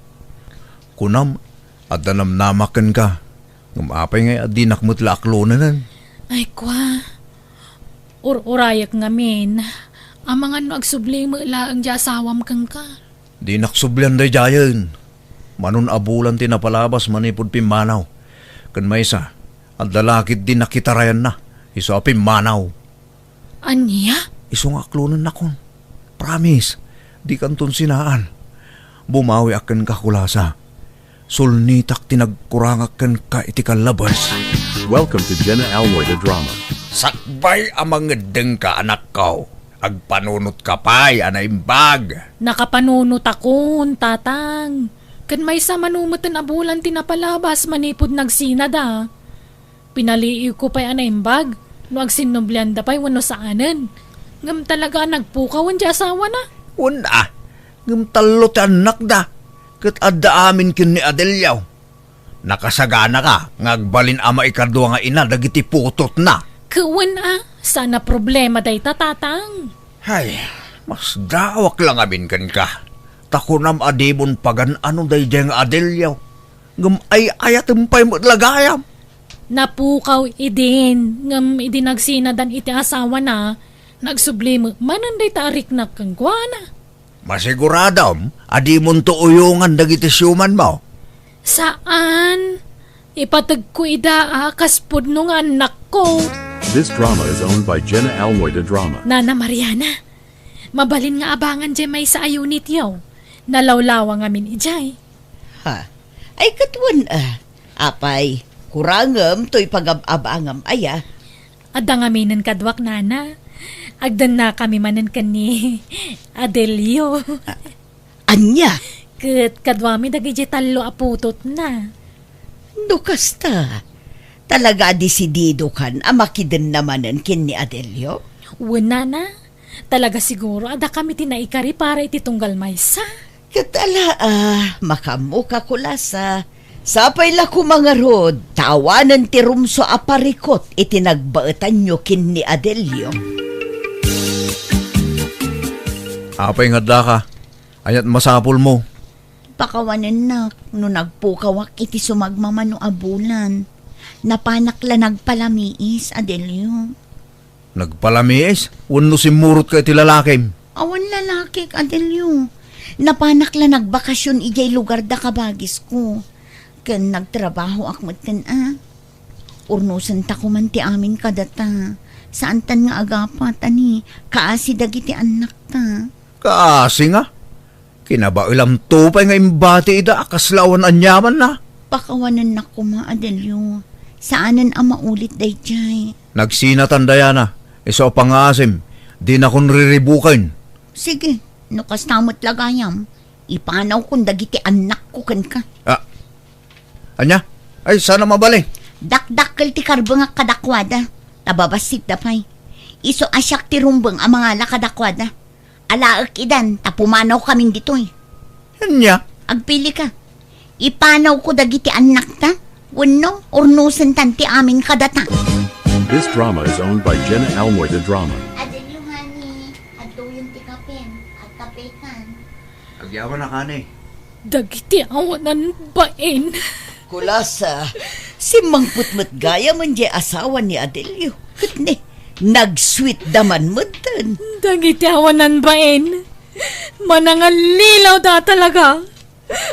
Kunam, adda namnamak kenka, ngem apay ngay a dinak met la aklonenen? Ay, kua, ur-urayek ngamin. Amangan no agsubli met laeng jay asawam kenka. Dinak sublian daydiayen. Mano a bulan ti napalabas manipud pimmanaw. Ken maysa, adda la ketdi nakitarayanna, isu a pimmanaw. Ania? Isu nga aklonennakon. Promise, dikanton sinaan. Bumawiak kenka, Kulasa. Sulnitak ti nagkurangak kenka iti kallabes. Welcome to Jenna Almoy the Drama. Sakbay a mangeddengka, anakko. Agpanunotka pay a naimbag. Nakapanunotakon, tatang. Ken maysa mano meten a bulan ti napalabas manipud nagsinada. Pinaliiwko pay a naimbag no agsinnublianda pay wenno saanen. Ngem talaga a nagpukawen ti asawana. Wen a, ngem tallo ti annakda, ket adda amin ken ni Adelio. Nakasaganaka nga agbalin a maikadua nga ina dagiti putotna. Wen a, saan a problema dayta, tatang. Ay, masdaawak la ngamin kenka. Ta kunam a dimon pagan-ano daydiay nga Adelio. Ngem ay-ayatem pay met la gayam. Napukaw idin, ngem idi nagsinadan iti asawana, nagsubli met manen dayta a riknak kenkuana. Masiguradom a dimonto uyongan dagiti siumanmo? Saan. Ipateg ko ida a kas pudno nga annakko. This drama is owned by Jenna Almoy de Drama. Nana Mariana, mabalin nga abangan jay maysa a unit yo. Nalawlawa ngamin ijay. Ha? Ay, ket wen, ah. Apay, kurangem toy pagab-abangam aya? Adda ngaminen kaduak, nana. Agdennakami manen ken ni Adelio. Ah, ania? Ket kaduami dagiti tallo a putotna. No kasta, talaga a desididokan a makidenna manen ken ni Adelio? Wen, nana. Talaga siguro a dakami ti naikari para iti tunggal maysa. Ket ala, ah, makaammoka, Kulasa. Sapay la koma ngarud ta awanen ti rumsua a parikut iti nagbaetanyo ken ni Adelio. Apay nga addaka? Ania't masapulmo? Pakawanennak no nagpukawak iti sumagmamano a bulan. Napanak la nagpalamiis, Adelio. Nagpalamiis? Wenno simmurotka iti lalakim? Awan lalakik, Adelio. Napanak la nagbakasyon idiay lugar da kabagisko. Ken nagtrabahoak metten a. Urnosenta koman ti amin kadata. Saantan nga agapat, ani, kaasi dagiti annakta. Kaasi nga? Kinabaelamto pay nga imbati ida a kasla awan aniamanna. Pakawanennak koma, Adelio. Saanen a maulit daydiay. Nagsinatan dayana, isu a pangngaasim, dinakon riribuken. Sige, no kasta met la gayam, ipanawkon dagiti annakko kenka. Ah, ania? Ay, saan a mabalin? Dakdakkel ti karbengak kadakuada, ta babassit da pay. Isu a siak ti rumbeng a mangala kadakuada. Alaek idan ta pumanawkamin ditoy. Ania? Agpili ka. Ipanawko dagiti annakta, wenno urnosentan ti amin kadata. This drama is owned by Jenna Almoy de Drama. Adelio, honey, adtoyen ti kapem. Agkapekan. Agyaman a, honey. Dagiti awanan bain. Kulasa, simmangpet met gayam diay asawa ni Adelio. Ket ne, nag-sweet da man metten. Dagiti awanan bain. Manangallilaw da talaga.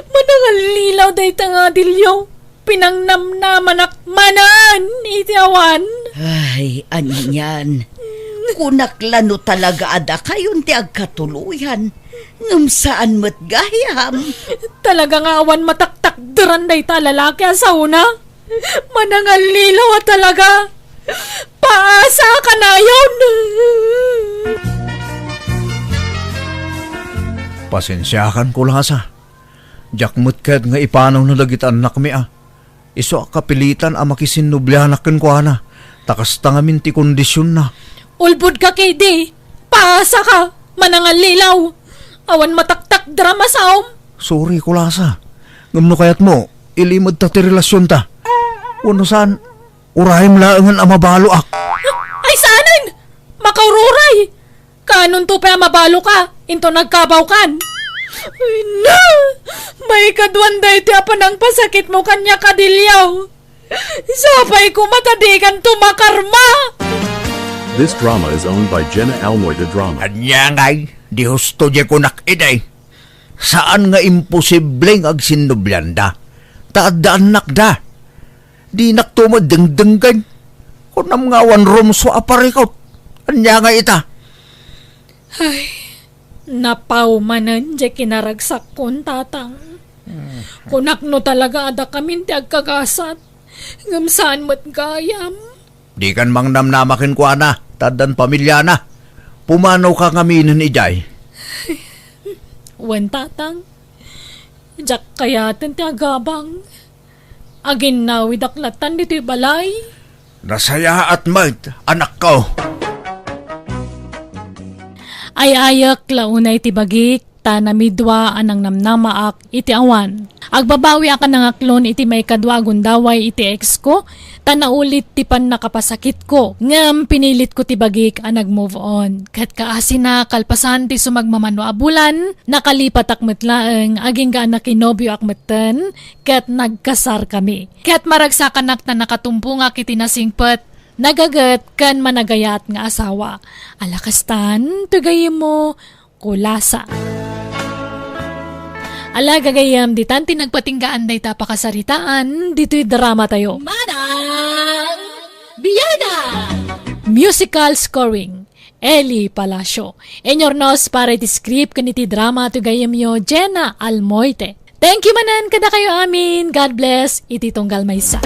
Manangallilaw dayta nga Adelio. Pinangnamnamanak manen iti awan. Ay, anian. Kunak la no talaga a dakayon ti agkatuloyan. Ngem saan met gayam. Talaga nga awan mataktakderan dayta a lalaki a saona. Manangallilaw a talaga. Paasa kanayon. Pasensiakan, Kulasa. Diak met kayat nga ipanawna dagiti annakmi a. Isu a kapilitan a makisinnublianak kenkuana, ta kasta ngamin ti kondisionna. Ulbodka ketdi, paasaka, manangallilaw. Awan mataktakderam a saom. Sorry, Kulasa. Ngem no kayatmo, ilimedta ti relasionta. Wenno saan, urayem laengen a mabaloak. Ay, saanen! Makaururay! Kaanonto pay a mabaloka, inton nagkabawkan? Ay, na! Maikaduan daytoy a panangpasakitmo kaniak, Adelio. Sapay koma ta dikanto makarma! This drama is owned by Jenna Almoy de Drama. Ania ngay, di husto diay kunak idi. Saan nga imposible nga agsinnublianda. Ta adda annakda. Dinakto met dengdenggen. Kunam nga awan rumsua a parikut. Ania ngay ita? Ay, napaw manen diay kinaragsakkon, tatang. Kunak no talaga a dakamin ti agkagasat, ngem saan met gayam. Dikan mangnamnama kenkuana, ta addan pamiliana. Pumanawka ngaminen idiay. Wen, tatang. Diak kayaten ti agabang. Aginnawidak latan ditoy balay. Nasayaat met, anakko. Ay-ayek la unay ti bagik, ta namidua a nangnamnamaak iti awan. Agbabawiak a nangaklon iti maikadua a gundaway iti ex ko, ta naulit ti pannakapasakitko, ngem pinilitko ti bagik a nag-move on. Ket kaasina, kalpasan ti sumagmamano a bulan, nakalipatak met laeng, agingga a nakinobioak metten, ket nagkasarkami. Ket maragsakanak ta nakatumbongak iti nasingpet, nagaget, ken managayat nga asawa. Ala kastan, ti gayyemmo, Kulasa. Ala, gagayyem, ditan ti nagpatinggaan dayta pakasaritaan, ditoy drama tayo. Manang Biada! Musical scoring, Eli Palacio. Inurnos para iti script ken iti drama ti gayyemyo, Jenna Almoite. Thank you manen kadakayo amin. God bless iti tunggal maysa.